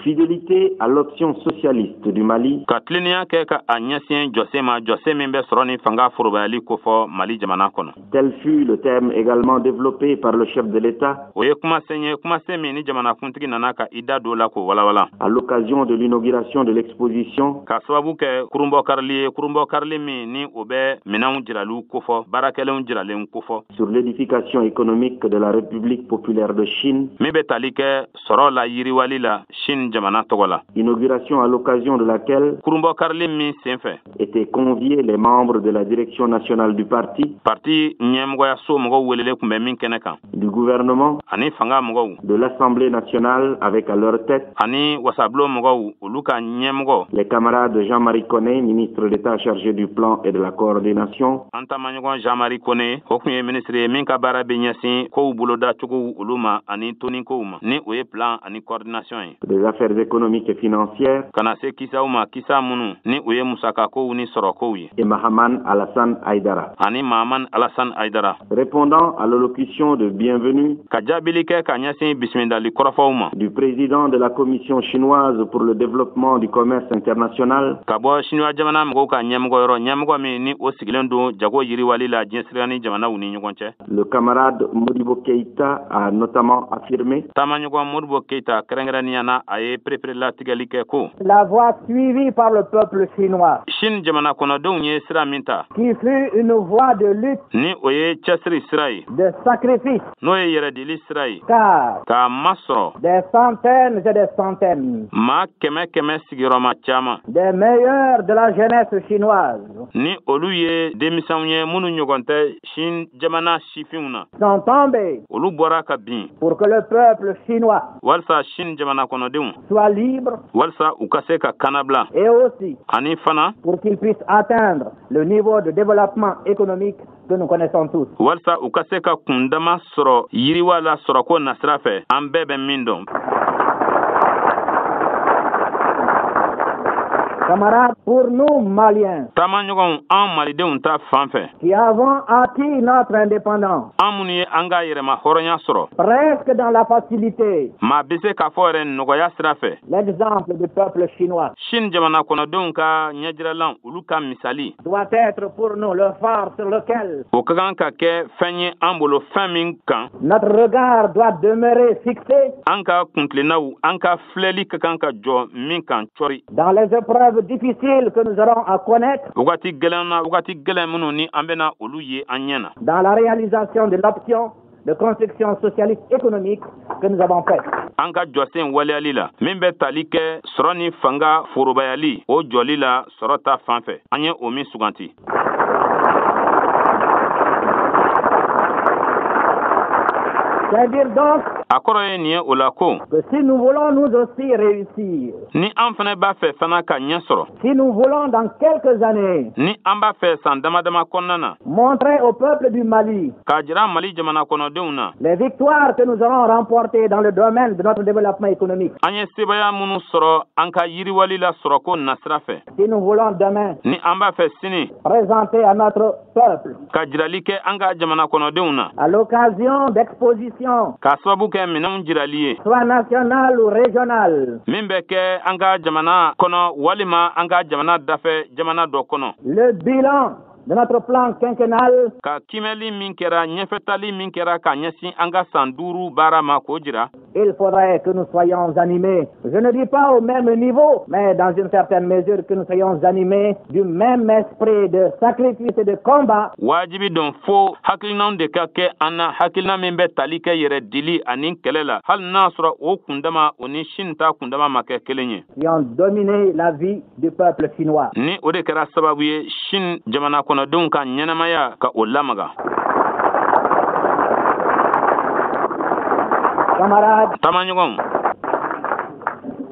Fidélité à l'option socialiste du Mali, Ka tilennenya kɛ ka a ɲɛsin jɔsen ma, jɔsen min bɛ sɔrɔ ni fanga forobayali kofɔ Mali jamana kɔnɔ. Tel fut le thème également développé par le chef de l'État O ye kumasen ye, kumasen min ni jamanakuntigi nana ka i da don la k'o walawala à l'occasion de l'inauguration de l'exposition ka sababu kɛ kurunbɔ karili ye, kurunbɔ karili min ni o bɛ minɛnw jiraliw kofɔ, baarakɛlenw jiralen kofɔ sur l'édification économique de la République populaire de Chine, min bɛ tali kɛ sɔrɔ la yiriwali la Chine jamana tɔgɔ la, inauguration à l'occasion de laquelle kurunbɔ karili min sen fɛ étaient conviés les membres de la direction nationale du parti, parti ɲɛmɔgɔyaso mɔgɔw welelen tun bɛ min kɛnɛ kan, du gouvernement, ani fanga mɔgɔw, de l'Assemblée nationale avec à leur tête ani wasabulon mɔgɔw, olu ka ɲɛmɔgɔ les camarades Jean-Marie Koné, ministre d'État chargé du plan et de la coordination, an taamaɲɔgɔn Jean-Marie Kone, o tun ye minisiri ye min ka baara bɛ ɲɛsin kow bolodacogow olu ma ani toni kow ma, ni o ye plan ani coordination ye, des affaires économiques et financières, ka na se kisaw ma, kisa minnu ni o ye musakakow ni sɔrɔkow ye, et Mahaman Alassane Aïdara. Ani Mahaman Alassane Aïdara. Répondant à l'allocution de bienvenue Ka jaabili kɛ ka ɲɛsin bisimilali kɔrɔfɔw ma du président de la Commission chinoise pour le développement du commerce international, ka bɔ Sinuwa jamana mɔgɔw ka ɲɛmɔgɔ yɔrɔ, ɲɛmɔgɔ min ni o sigilen don jago yiriwali la diɲɛ ni jamanaw ni ɲɔgɔn cɛ, le camarade Modibo Keïta a notamment affirmé taamaɲɔgɔn Modibo Keyita, kɛrɛnkɛrɛnnenya na, a ye pereperelatigɛli kɛ ko La voie suivie par le peuple chinois, Chine jamana kɔnɔdenw ye sira min ta, qui fut une voie de lutte, ni o ye cɛsiri sira ye, de sacrifice, n'o ye yɛrɛdili sira ye, car k'a masɔrɔ des centaines et des centaines maa kɛmɛ kɛmɛ sigiyɔrɔma caman des meilleurs de la jeunesse chinoise ni olu ye denmisɛnw ye minnu ɲɔgɔn tɛ Chine jamana sifinw na, sont tombés olu bɔra ka bin pour que le peuple chinois walisa Chine jamana kɔnɔdenw soit libre walisa u ka se ka kannabila et aussi ani fana pour qu'il puisse atteindre le niveau de développement économique que nous connaissons tous. Walisa u ka se ka kundama sɔrɔ yiriwa la sɔrɔko nasira fɛ, an bɛɛ bɛ min dɔn. Camarades, pour nous, Maliens, Taamaɲɔgɔnw, an Malidenw ta fan fɛ, qui avons acquis notre indépendance an minnu ye an ka yɛrɛma hɔrɔnya sɔrɔ presque dans la facilité, maa bɛ se k'a fɔ yɛrɛ nɔgɔya sira fɛ, l'exemple du peuple chinois Chine jamana kɔnɔdenw ka ɲɛjiralan, olu ka misali, doit être pour nous le phare sur lequel o ka kan ka kɛ fɛn ye an bolo, fɛn min kan notre regard doit demeurer fixé an ka kuntilennaw, an ka filɛli ka kan ka jɔ min kan cɔri dans les épreuves difficiles que nous aurons à connaître wagati gɛlɛn na, wagati gɛlɛn minnu ni an bɛna olu ye an ɲɛ na dans la réalisation de l'option de construction socialiste économique que nous avons faite. An ka jɔsen waleyali la min bɛ tali kɛ sɔrɔ ni fanga forobayali, o jɔli la sɔrɔ ta fan fɛ, an ye o min suganti. C'est-à-dire donc A kɔrɔ ye nin ye o la ko que si nous voulons nous aussi réussir, ni an fana b'a fɛ fana ka ɲɛ sɔrɔ, si nous voulons dans quelques années ni an b'a fɛ san dama dama kɔnɔna na montrer au peuple du Mali k'a jira Mali jamana kɔnɔdenw na les victoires que nous aurons remportées dans le domaine de notre développement économique, an ye sebaya minnu sɔrɔ an ka yiriwali la sɔrɔko nasira fɛ, si nous voulons demain ni an b'a fɛ sini présenter à notre peuple, ka jirali kɛ an ka jamana kɔnɔdenw na à l'occasion d'expositions, k'a sababu kɛ minɛnw jirali ye, soit nationales ou régionales, min bɛ kɛ an ka jamana kɔnɔ walima an ka jamana dafɛ jamana dɔ kɔnɔ, le bilan de notre plan quinquennal ka kimɛli min kɛra, ɲɛfɛtali min kɛra ka ɲɛsin an ka san 5 baara ma, k'o jira, Il faudrait que nous soyons animés, je ne dis pas au même niveau, mais dans une certaine mesure que nous soyons animés du même esprit de sacrifice et de combat. Wajibi don fo hakilinaw de ka kɛ an na, hakilina min bɛ tali kɛ yɛrɛ dili ani kɛlɛ la, hali n'a sɔrɔ o kundama o ni Chine ta kundama ma kɛ kelen ye. Qui ont dominé la vie du peuple chinois. Ni o de kɛra sababu ye Chine jamana kɔnɔdenw ka ɲɛnamaya ka o lamaga. Camarades, Tamaɲɔgɔnw,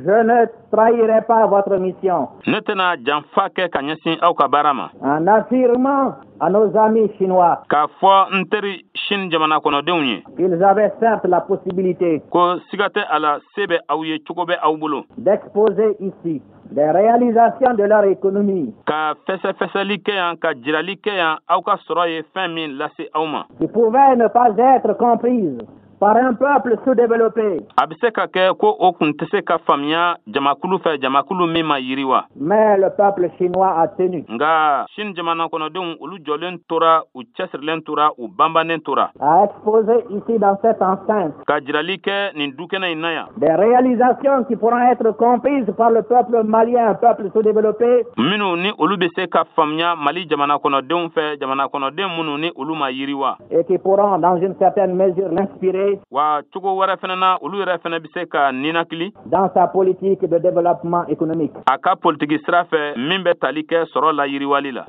je ne trahirai pas votre mission ne tɛna janfa kɛ ka ɲɛsin aw ka baara ma en affirmant à nos amis chinois k'a fɔ n teri Chine jamana kɔnɔdenw ye qu'ils avaient certes la possibilité ko siga tɛ a la, se bɛ aw ye, cogo bɛ aw bolo d'exposer ici des réalisations de leur économie ka fɛsɛfɛsɛli kɛ yan, ka jirali kɛ yan aw ka sɔrɔ ye fɛn min lase aw ma qui pouvaient ne pas être comprises par un peuple sous-développé. A bɛ se ka kɛ ko o kun tɛ se ka faamuya jamakulu fɛ, jamakulu min ma yiriwa. Mais le peuple chinois a tenu Nka Chine jamana kɔnɔdenw, olu jɔlen tora, u cɛsirilen tora, u banbannen tora à exposer ici dans cette enceinte ka jirali kɛ nin dukɛnɛ in na yan des réalisations qui pourront être comprises par le peuple malien, un peuple sous-développé, minnu ni olu bɛ se ka faamuya Mali jamana kɔnɔdenw fɛ, jamana kɔnɔden minnu ni olu ma yiriwa, et qui pourront dans une certaine mesure l'inspirer wa cogo wɛrɛ fɛnɛ na, olu yɛrɛ fɛnɛ bɛ se ka ninakili dans sa politique de développement économique. a ka politiki sira fɛ min bɛ tali kɛ sɔrɔ la yiriwali la.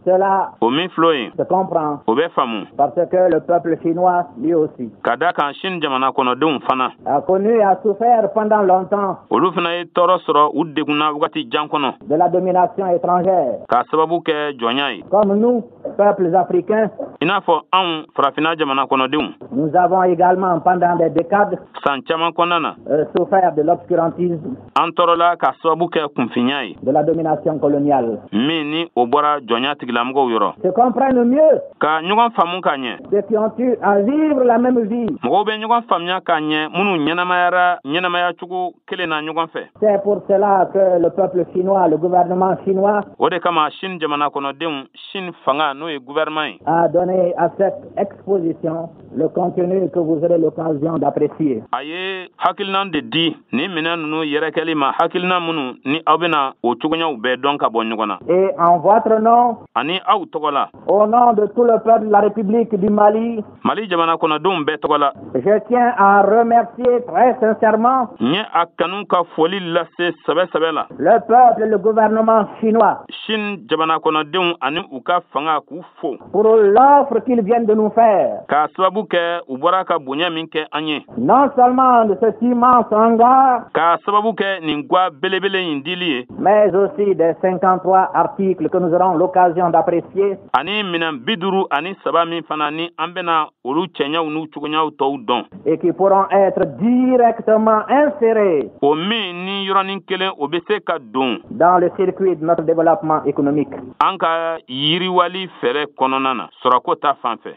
Cela O min filɛ yen, se comprend o bɛ faamu parce que le peuple chinois, lui aussi, ka da kan Chine jamana kɔnɔdenw fana, a connu et a souffert pendant longtemps olu fana ye tɔɔrɔ sɔrɔ, u degunna wagati jan kɔnɔ de la domination étrangère. k'a sababu kɛ jɔnya ye. Comme nous, peuples africains, I n'a fɔ anw farafinna jamana kɔnɔdenw, nous avons également pendant des décades san caman kɔnɔna na, souffert de l'obscurantisme, an tɔɔrɔla k'a sababu kɛ kunfinya ye de la domination coloniale. min ni o bɔra jɔnya tigilamɔgɔw yɔrɔ. Se comprennent mieux Ka ɲɔgɔn faamu ka ɲɛ, ceux qui ont eu à vivre la même vie. mɔgɔw bɛ ɲɔgɔn faamuya ka ɲɛ minnu ɲɛnamayara ɲɛnamaya cogo kelen na ɲɔgɔn fɛ. C'est pour cela que le peuple chinois, le gouvernement chinois, O de kama Chine jamana kɔnɔdenw, Chine fanga, n'o ye gouvernement ye, a donné à cette exposition le contenu que vous aurez l'occasion d'apprécier. a ye hakilinan de di nin minɛn ninnu yɛrɛkɛli ma, hakilina minnu ni aw bɛna o cogoyaw bɛɛ dɔn ka bɔ ɲɔgɔn na. Et en votre nom, Ani aw tɔgɔ la, au nom de tout le peuple de la République du Mali, Mali jamana kɔnɔdenw bɛɛ tɔgɔ la, je tiens à remercier très sincèrement n ye a kanu ka foli lase sɛbɛ sɛbɛ la le peuple et le gouvernement chinois Chine jamana kɔnɔdenw ani u ka fanga, k'u fo pour l'offre qu'ils viennent de nous faire. k'a sababu kɛ u bɔra ka bonya min kɛ an ye, Non seulement de cet immense hangar, k'a sababu kɛ nin gwa belebele in dili ye, mais aussi des 53 articles que nous aurons l'occasion d'apprécier ani minɛn 53 min fana ni an bɛna olu cɛɲɛw n'u cogoyaw tɔw dɔn, et qui pourront être directement insérés o min ni yɔrɔnin kelen o bɛ se ka don dans le circuit de notre développement économique. an ka yiriwali fɛɛrɛ kɔnɔna na, sɔrɔko ta fan fɛ.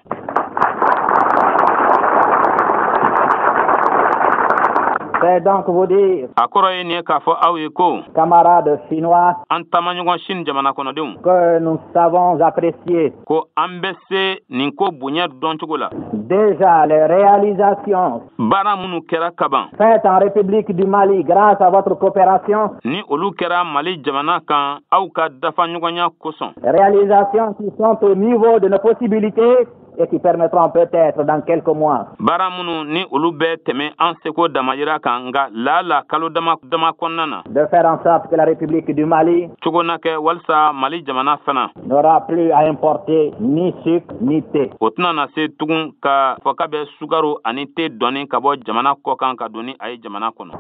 C'est donc vous dire, A kɔrɔ ye nin ye k'a fɔ aw ye ko, camarades chinois, an taamaɲɔgɔn Chine jamana kɔnɔdenw, que nous savons apprécier ko an bɛ se nin ko bonya dɔncogo la déjà les réalisations baara minnu kɛra kaban faites en République du Mali grâce à votre coopération, ni olu kɛra Mali jamana kan aw ka dafa ɲɔgɔnya kosɔn, réalisations qui sont au niveau de nos possibilités et qui permettront peut-être dans quelques mois baara minnu ni olu bɛ tɛmɛ an seko damayira kan, nka laala kalo dama dama kɔnɔna na, de faire en sorte que la République du Mali cogo na kɛ walisa Mali jamana fana n'aura plus à importer ni sucre ni thé. o tɛna na se tugun ka fɔ k'a bɛ sukaro ani te dɔɔni ka bɔ jamana kɔ kan ka don ni a ye jamana kɔnɔ.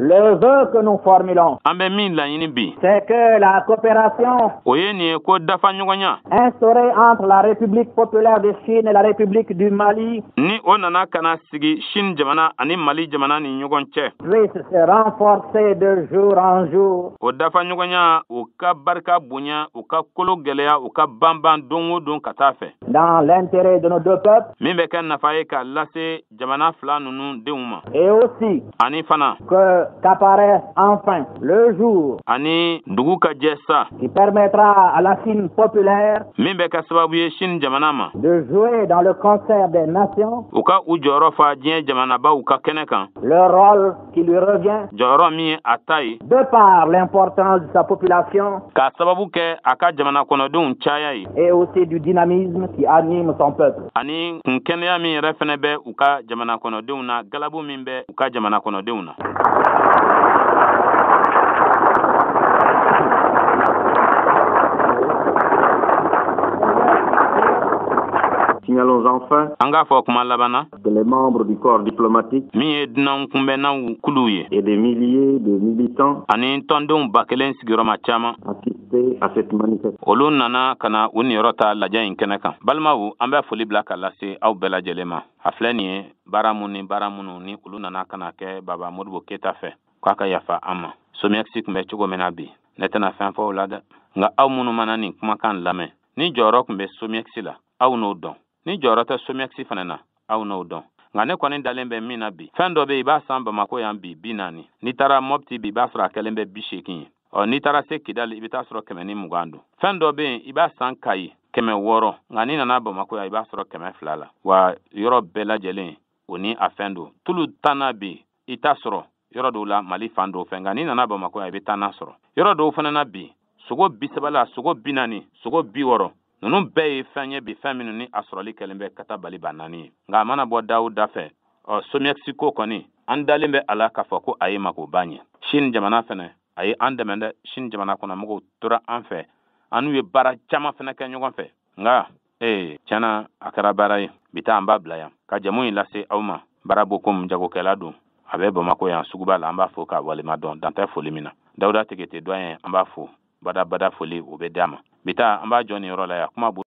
Le vœu que nous formulons, An bɛ min laɲini bi, c'est que la coopération o ye nin ye ko dafa ɲɔgɔnya instaurée entre la République populaire de Chine et la République du Mali ni o nana ka na sigi Chine jamana ani Mali jamana ni ɲɔgɔn cɛ, puisse se renforcer de jour en jour o dafa ɲɔgɔnya, o ka barika bonya, o ka kolo gɛlɛya, o ka banban don o don ka taa fɛ, dans l'intérêt de nos deux peuples min bɛ kɛ nafa ye k'a lase jamana fila ninnu denw ma. Et aussi ani fana que qu'apparaisse enfin le jour ani dugu ka jɛ sa qui permettra à la Chine populaire min bɛ kɛ sababu ye Chine jamana ma de jouer dans le concert des nations u ka u jɔyɔrɔ fa diɲɛ jamanabaw ka kɛnɛ kan le rôle qui lui revient jɔyɔrɔ min ye a ta ye de par l'importance de sa population k'a sababu kɛ a ka jamana kɔnɔdenw caya ye et aussi du dynamisme qui anime son peuple. Ani kun kɛnɛya min yɛrɛ fɛnɛ bɛ u ka jamana kɔnɔdenw na, galabu min bɛ u ka jamana kɔnɔdenw na. Signalons enfin an k'a fɔ kuma laban na que les membres du corps diplomatique min ye dunan kunbɛnnaw kuluw ye et des milliers de militants ani tɔndenw 1000 sigiyɔrɔma caman assisté à cette manifestation. Olu nana ka na u niyɔrɔ ta lajɛ in kɛnɛ kan. Balimaw, an bɛ foli bila ka lase aw bɛɛ lajɛlen ma. A filɛ nin ye baara mun ni baara minnu ni olu nana ka na kɛ Baba Modibo Keyita fɛ, k'a ka yafa an ma. SOMIEX tun bɛ cogo min na bi, ne tɛna fɛn fɔ o la dɛ, nka aw minnu mana nin kumakan lamɛn, ni jɔyɔrɔ tun bɛ SOMIEX la, aw n'o dɔn. Ni jɔyɔrɔ tɛ SOMIEX fana na, aw n'o dɔn. Nka ne kɔni dalen bɛ min na bi, fɛn dɔ bɛ yen i b'a san Bamakɔ yan bi 40, n'i taara Mopti bi i b'a sɔrɔ a kɛlen bɛ 80 ye. Ɔ n'i taara se Kidali i bɛ taa sɔrɔ 120 don. Fɛn dɔ bɛ yen i b'a san Kayi 600, nka n'i nana Bamakɔ yan i b'a sɔrɔ 200 la. Wa yɔrɔ bɛɛ lajɛlen o ni a fɛn don. Tulu tanna bi i t'a sɔrɔ yɔrɔ dɔw la Mali fan dɔw fɛ, nka n'i nana Bamakɔ yan i bɛ tanna sɔrɔ. Yɔrɔ dɔw fana na bi, sogo 30 la, sogo 40, sogo 60, ninnu bɛɛ ye fɛn ye bi, fɛn minnu ni a sɔrɔli kɛlen bɛ kata bali ba naani ye. Nka a mana bɔ da o da fɛ, ɔ SOMIEX ko kɔni an dalen bɛ a la k'a fɔ ko a ye makoba ɲɛ. Chine jamana fɛnɛ a ye an dɛmɛ dɛ. Chine jamana kɔnɔ mɔgɔw tora an fɛ, an n'u ye baara caman fɛnɛ kɛ ɲɔgɔn fɛ. Nka tiɲɛna a kɛra baara ye. Bi ta an b'a bila yan ka jamu in lase aw ma. Baarabokom jagokɛla don, a bɛ Bamakɔ yan suguba la, an b'a fo k'a walima dɔn dan tɛ foli min na. Dawuda Tegete doyen, an b'a fo badabada, foli o bɛ d'a ma. Bi ta an b'a jɔ nin yɔrɔ la yan. Kuma